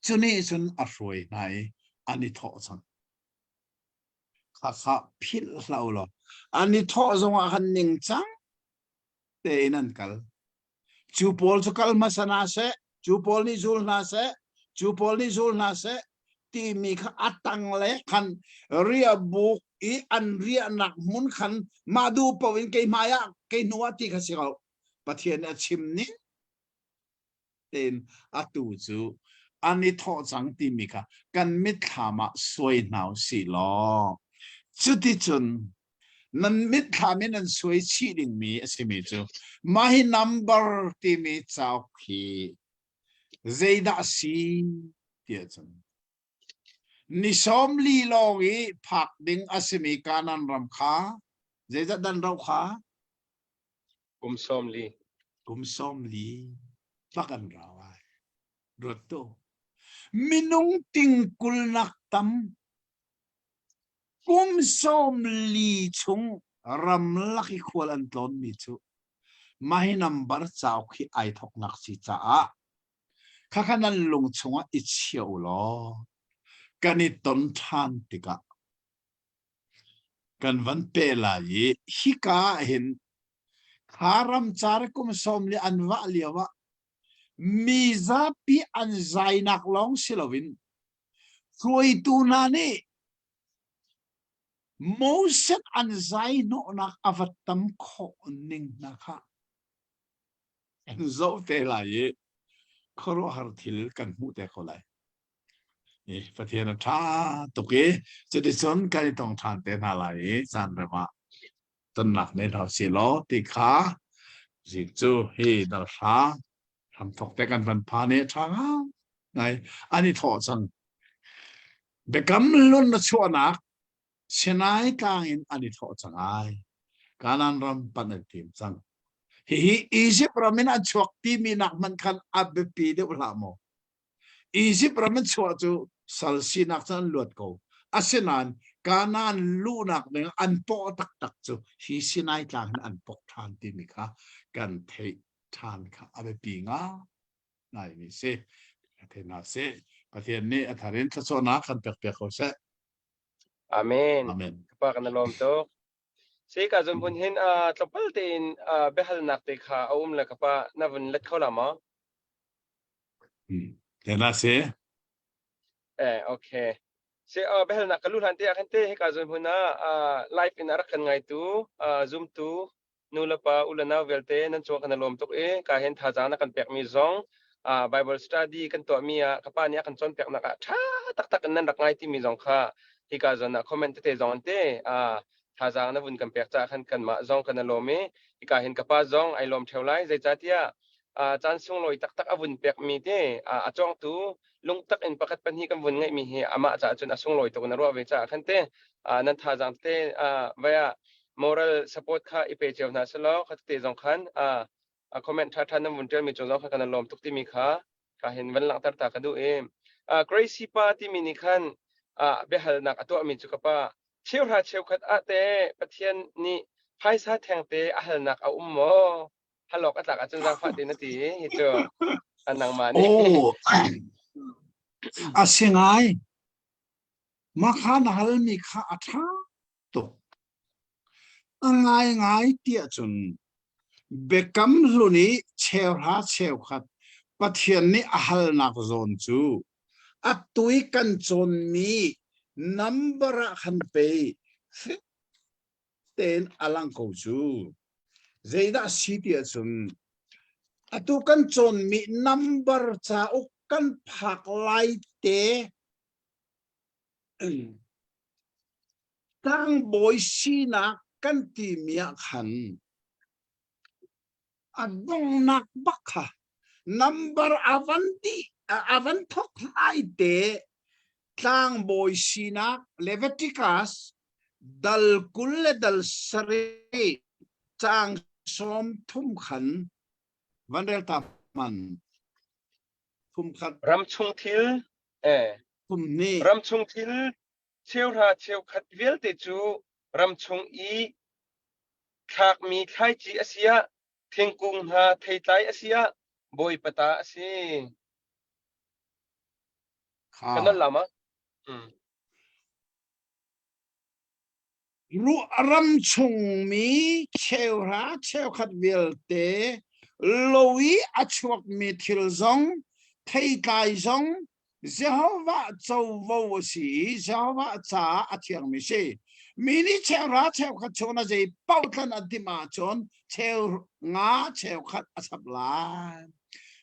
S3: cu nih cun a hruai hna i an i thawh cang. Khakha philh hlah u law an i thawh zongah khan ningcang tein an kal. Cu pawl cu kal hmasa hna seh, cu pawl nih zul hna seh, cu pawl nih zul hna seh timi kha a tang le khan riahbuk i an riahnak hmun khan mah duh paoh in kei hmai ah kei hnu ah ti kha si ko. Pathian nih a chim ning tein atu cu an i thawh cang timi kha kan mitthlam ah suai hna u sih law cuticun nan mitthlam in an suai chih dingmi a simi cu mah hi number timi cauk hi zeidah a si tiah cun ni 40 lawng i phak ding a simi Kanan ram kha zeizat dan rauh kha
S1: Kum 40.
S3: Kum 40 bak an rau ai. Ruat tu. Minung ting kulnak tam kum 40 chung ramlak i khual an tlawnmi cu mah hi nambar cauk hi ai thoknak si caah khakha nan lung chungah i chia u law kan i ton ṭhan tikah kan van pe lai i hika ah hin kha ramcar kum sawm li an vah lio ah mi zapi an zainak lawng si loin hruaitu hna nih Moses an zai hnawhnak a va tam khawh ning hna kha an zoh te lai i khuaruahhar thil kan hmuh te ko lai. Pathian a ṭha tuk i cuticun kan i tong ṭhan te hna lai i caan rem ah tonnak nei hna usih law ti kha zik cu hi dal hra hramthok te kan van phan i a ṭha ngai an i thawh cang. Biakam hlun na chuahnak Sinai tlang in an i thawh cang ai. Kanaan ram panh an tim cang. Hihi Egypt ram in an chuak timi nak hmanh khan a biapi deuh hlah maw? Egypt ram in chuah cu sal sinak cu an luat ko. Asinain Kanaan luhnak ding an pawh taktak cu hi Sinai tlang hin an pok ṭhan timi kha kan theih ṭhan kha a biapi ngaimi si. Thei hna sih. Pathian nih a thar in thluachuahnak kan pek piak ko seh.
S1: Amen.
S3: Amen.
S1: Ka pa kan i lawm tuk. Si ka zon bun hin tlawmpal tein biahalnak te kha a um le ka pa na vun let kho la maw?
S2: Tena si.
S1: Eh okay. Si biahalnak ka lu hlan te ah khan te hika zon hmun ah live in a rak kan ngaitu zoom tu nu le pa u le nau vialte nan cung kan i lawm tuk i ka hin thazaang na kan pekmi zong Bible study kan tuahmi ah ka pa nih a kan cawnpiaknak ah ṭha taktak in nan rak ngai timi zong kha hika zawn ah comment tete zong an te thazaang na vun kan pek caah khan kanmah zong kan i lawm i hika hin ka pa zong ai lawm ṭheo lai zeicahtiah caan sunglawi taktak a vun pekmi te a cawngtu lungtak in pakhat pahnih kan vun ngeihmi hi amah caah cun a sunglawi tuk in a ruah ve caah khan te nan thazaang te vai ah moral support kha i pe cio hna selaw kha tete zong khan a comment ṭha ṭha nan vun ṭialmi cung zong kha kan i lawm tuk timi kha ka hin van langhter ta ka duh i Gracie pa timi nih khan biahalnak a tuahmi cu ka pa cheuhra cheukhat ah te Pathian nih phaisa thengte a halnak a um maw halok a tlak ahcun zaangfah te na ti hi cu nangmah nih
S3: Oh, a si ngai. Mah kha na halmi kha a ṭha tuk. A ngaingai tiah cun Biakam Hlun i cheuhra cheukhat Pathian nih a halnak zawn cu atu i kan cawnmi nambar ah khan pei fek tein a lang ko cu. Zeidah a si ti ahcun atu kan cawnmi nambar cauk kan phak lai te Tlangbawi sinak kan timi ah khan a donghnak bak kha number a van dih a van thok lai te tlangbawi sinak Leviticus dal 20 le dal 7 caang 30 khan van rel ta man thum khat
S1: Ramchung thil eh
S3: thum hnih
S1: ramchung thil cheuhra cheukhat vialte cu ramchung i thlakmi thlaici a si ah thingkung hna theitlai a si ah Bawipa ta a si.
S3: Kha.
S1: Kan nolh la ma? Mm.
S3: Ram chungmi cheuhra cheukhat vialte lo i a chuakmi thil zong theitlai zong Jehovah covo a si i Jehovah caah a thiangmi si. Mi nih cheuhra cheukhat chung na zei paoh tlan an timh ahcun cheu nga cheukhat a chap lai.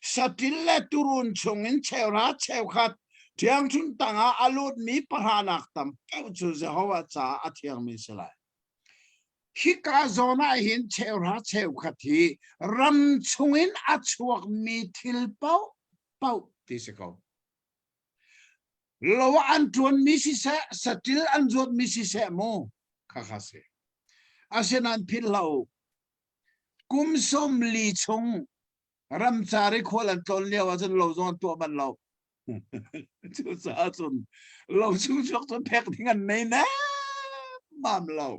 S3: Saṭil le turun chungin cheuhra cheukhat Ṭhiangṭhunh tangah a lutmi pahranak tam paoh cu Jehovah caah a thiangmi si lai. Hika zawn ah hin cheuhra cheukhat hi ram chungin a chuakmi thil paoh paoh ti si ko. Lo ah an ṭuanmi siseh, saṭil an zuatmi siseh mu, khakha si. Asinain philh hlah u. Kum 40 chung ramcar i khual an tlawn lio ahcun lo zong an tuah bal lo. Cucaah cun lo chung chuak cun phek ding an nei nemmam lo.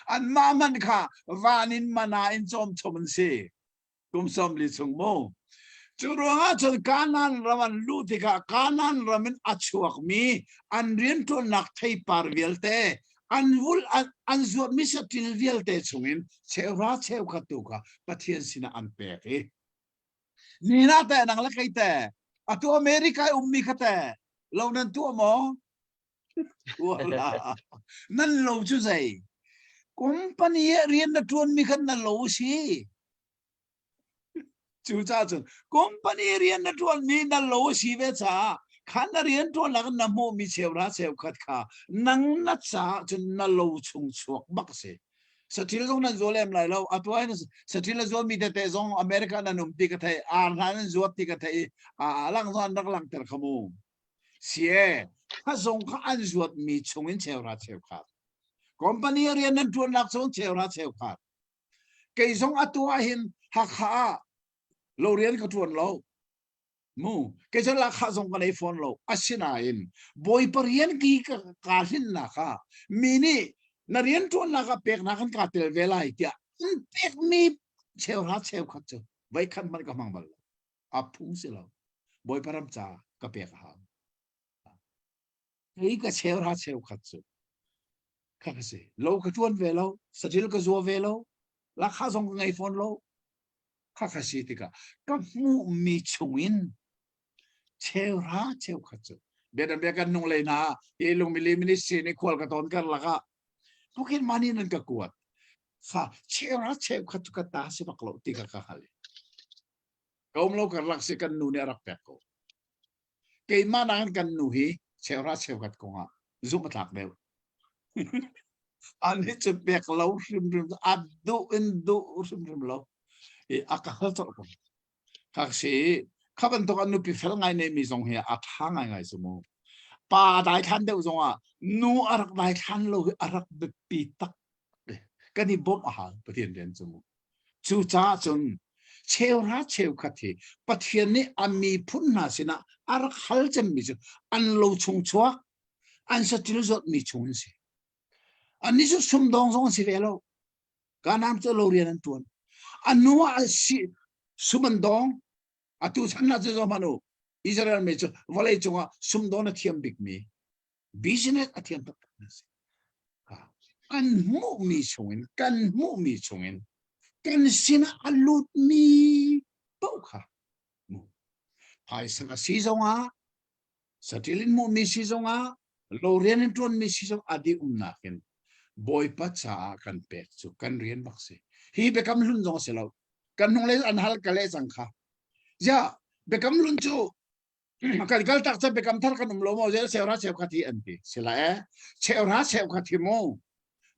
S3: Anmah hmanh kha van in mana in cawm chom an si. Kum 40 chung mu. Cu ruangah cun Kanaan ram an luh tikah Kanaan ram in a chuakmi an rianṭuannak theipar vialte an vul an zuatmi saṭil vialte chungin cheuhra cheukhat tu kha Pathian sinah an pek i Nina te nang le kei te atu America i ummi kha te lo nan tuah maw Wala. Nan lo cu zei company ah rian na ṭuanmi khan na lo si Cucaah cun company rian na ṭuanmi na lo a si ve caah kha na rian ṭuannak na hmuhmi cheuhra cheukhat kha nang na caah cun na lo chung chuak bak a si. Saṭil zong nan zual em lai lo. Atu ah hin saṭil a zualmi tete zong America nan um ti ka theih. Ar hna nan zuat ti ka theih i a lang zong an rak langhter kha mu. Si e, kha zong kha an zuatmi chungin cheuhra cheukhat. Company rian nan ṭuannak chung cheuhra cheukhat. Kei zong atu ah hin Hakha ah lo rian ka ṭuan lo. Mu, kei cu lahkhah zong ka nei fawn lo. Asinain Bawipa rian ki ka ka hlinnak ah mi nih na rian ṭuannak ah peknak an ka tel ve lai tiah an pekmi cheuhra cheukhat cu voikhat hmanh ka hmang bal lo. A phung si lo. Bawipa ram ca ka pek a hau. Kei ka cheuhra cheukhat cu kha ka si. Lo ka ṭuan ve lo, saṭil ka zua ve lo, lahkhah zong ka ngei fawn lo. Kha ka si tikah ka hmuhmi chungin cheuhra cheukhat cu bianabia kan nung lei hna hi lungmili ministry nih khual ka tawn karlak ah pocket money nan ka kuat kha cheuhra cheukhat cu ka ta si bak lo ti kha ka hal ka um lo karlak si kan nu nih a rak pek ko keimah nakin kan nu hi cheuhra cheukhat kongah zumh a tlak deuh Ani cu pek lo hrimhrim a duh in duh hrimhrim lo i a ka hal colh ko. Kha si kha bantuk an nupi fel ngai nei mi zong hi a tha ngai ngai su mu. Pa daithlan deuh zong ah nu a rak daithlan lo hi a rak biapi tak kan i bawmh a hau Pathian rian cu mu. Cucaah cun cheuhra cheukhat hi Pathian nih a miphun hna sinah a rak hal cemmi cu an lo chung chuak an saṭil zawtmi chung an si. Annih cu sumdawng zong an si ve lo. Kanaan cu lo rian an ṭuan. A hnu ah si, sum an dawng. Atu chan ah cu zoh hmanh u. Israel mi cu vawlei cungah sumdawn a thiam bikmi, business a thiam taktak an si. Kan hmuhmi chungin, kan hmuhmi chungin, kan sinah a lutmi paoh kha phaisa a si zongah Saṭil in hmuhmi si zongah lo rian in ṭuanmi si zong a dih umnak in Bawipa caah kan pek cu kan rian bak si. Hi biakam hlun zong si lo. Kan hnunglei an hal ka leh cang kha. Ziah biakam hlun cu kan kal tak cu biakam thar kan um lo maw zel cheuhra cheukhat hi an ti. Sila e cheuhra cheukhat hi mu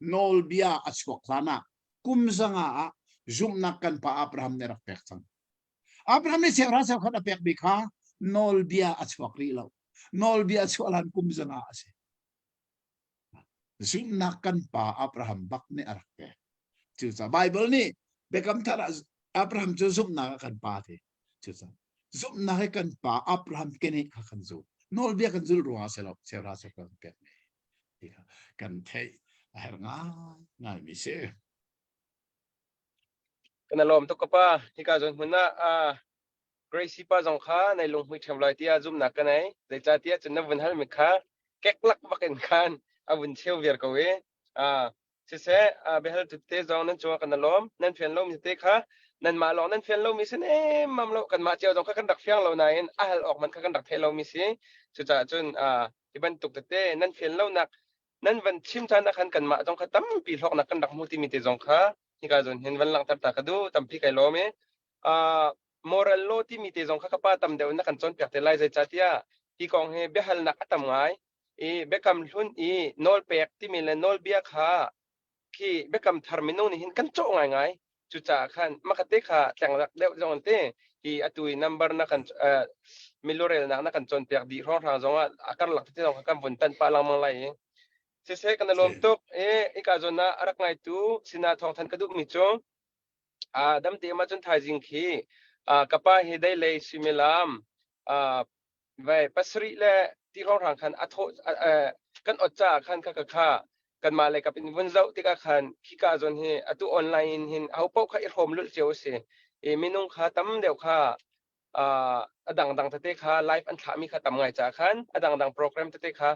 S3: nawlbia a chuak hlan ah kum zanga ah zumhnak kan pa Abraham nih rak pek cang. Abraham nih cheuhra cheukhat a pekmi kha nawlbia a chuak rih lo. Nawlbia a chuah hlan kum zanga a si. Zumhnak kan pa Abraham bak nih a rak pek. Cucaah Bible nih Biakam Thar ah Abraham cu zumhnak ah kan pa ti. Cucaah zumhnak hi kan pa Abraham keneh kha kan zul. Nawlbia kan zul ruangah si lo, cheuhra cheukhat kan pekmi ti kha kan theih a herh ngaingaimi si.
S1: Kan lawm tuk ka pa. Hika zawn hmun ah Gracie pa zong kha nai lunghmui ṭhiam lai tiah zumhnak ka nei. Zeicahtiah cun na vun halmi kha keklak bak in khan a vun cheu viar ko i siseh biahal tete zong nan cungah kan lawm. Nan fian lomi tete kha nanmah lawng nan fian lomi si nemmam lo. Kanmah cio zong kha kan rak fiang lo nain a hal awk man kha kan rak theih lomi si. Cucaah cun hi bantuk tete nan fian lonak nan van chim caan ah khan kanmah zong kha tampi hlawknak kan rak hmu timi te zong kha hika zawn hin van langhter ta ka duh tampi kai lawm i moral law timi te zong kha ka pa tam deuh in na kan cawnpiak te lai zeicahtiah hi kong hi biahalnak a tam ngai i biakam hlun i nawlpek timi le nawlbia kha khi biakam thar minung nih hin kan cawh ngaingai cucaah khan makate kha tlengrak deuh zong an ti hi atu i number na kan milurelnak na kan cawnpiak dih hrawnghrang zong ah a karlak tete zong kha kan vun tan pah lengmang lai i siseh kan i lawm tuk i ika zawn ah a rak ngaitu sinah thawngthan ka duhmi cu a damte ma cun thaizing khi ka pa hi dei lei suimilam Vai pasarih le ti hrawnghrang khan a thawh kan ot caah khan kha ka kha kanmah lei kap in vun zoh tikah khan khika zawn hi atu online in hin aho paoh kha i hrawm lulh cio a si i minung kha tam deuh kha a dangdang tete kha live an thlahmi kha tam ngai caah khan a dangdang program tete kha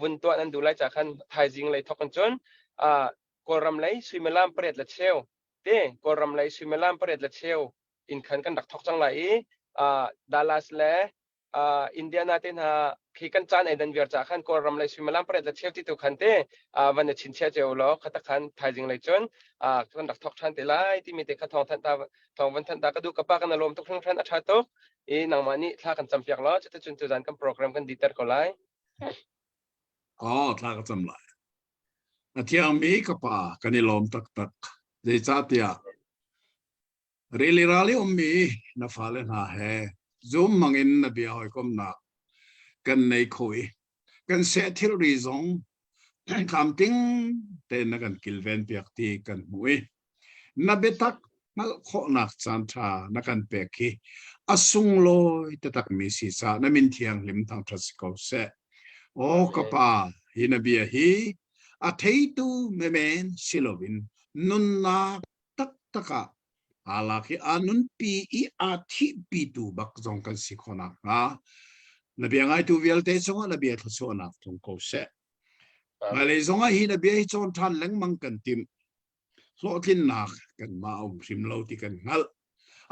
S1: vun tuah nan duh lai caah khan thaizing lei thawk in cun Kawlram lei suimilam pariat le cheu te Kawlram lei suimilam pariat le cheu in khan kan rak thawk cang lai i Dallas le Indiana te hna khi kan caan ei dan viar ca khan Kawlram lei suimilam pariat le cheu ti tu khan te van i chinchiah cio law khata khan thaizing lei cun kan rak thawk ṭhan te lai timi te kha thawng thanh ta thawng van thanh ta ka duh ka pa kan lawm tuk hringhran a ṭha tuk i nangmah nih thla kan campiak law cuticun tuzan kan program kan diter ko lai.
S2: Oh, thla ka cam lai. A thiangmi ka pa kan i lawm taktak. Zeicahtiah Rili ral i ummi na fale hna he zum hmangin na bia hawikomhnak kan nei kho i kan seh thilri zong tlamtling tein na kan kilven piak ti kan hmuh i.
S3: Na biatak hngalh khawhnak caan ṭha na kan pek hi a sunglawi taktakmi si caah na min thianghlim thangṭhat si ko seh. Aw ka Pa, hi na bia hi a theitu menmen si loin nunnak taktak ah aa lak i aa nunpi i aa thihpitu bak zong kan si khawh nakhnga na bia ngaitu vialte cungah na bia thluachuahnak tlung ko seh. Hmailei zongah hi na bia hi cawn ṭhan lengmang kan timh. Hlawhtlinnak kanmah a um hrim lo ti kan hngalh.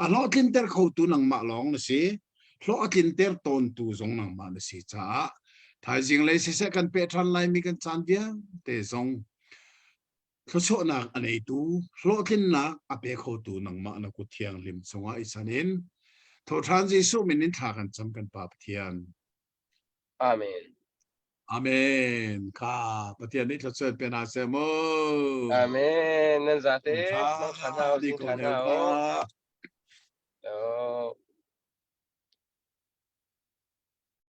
S3: A hlawhtlinter khotu nangmah lawng na si. Hlawh a tlinter tawntu zong nangmah na si caah thaizing lei siseh kan peh ṭhan laimi kan caan vialte zong thluachuahnak a neitu, hlawhtlinnak a pe khotu nangmah na kut thianghlim cungah i chan in thoṭhan Jesuh min in thla kan cam kan Pa Pathian.
S1: Amen.
S3: Amen. Ka Pathian nih thluachuah pe hna seh mu.
S1: Amen. Nan zate. Mang tha hna u, zing tha hna u.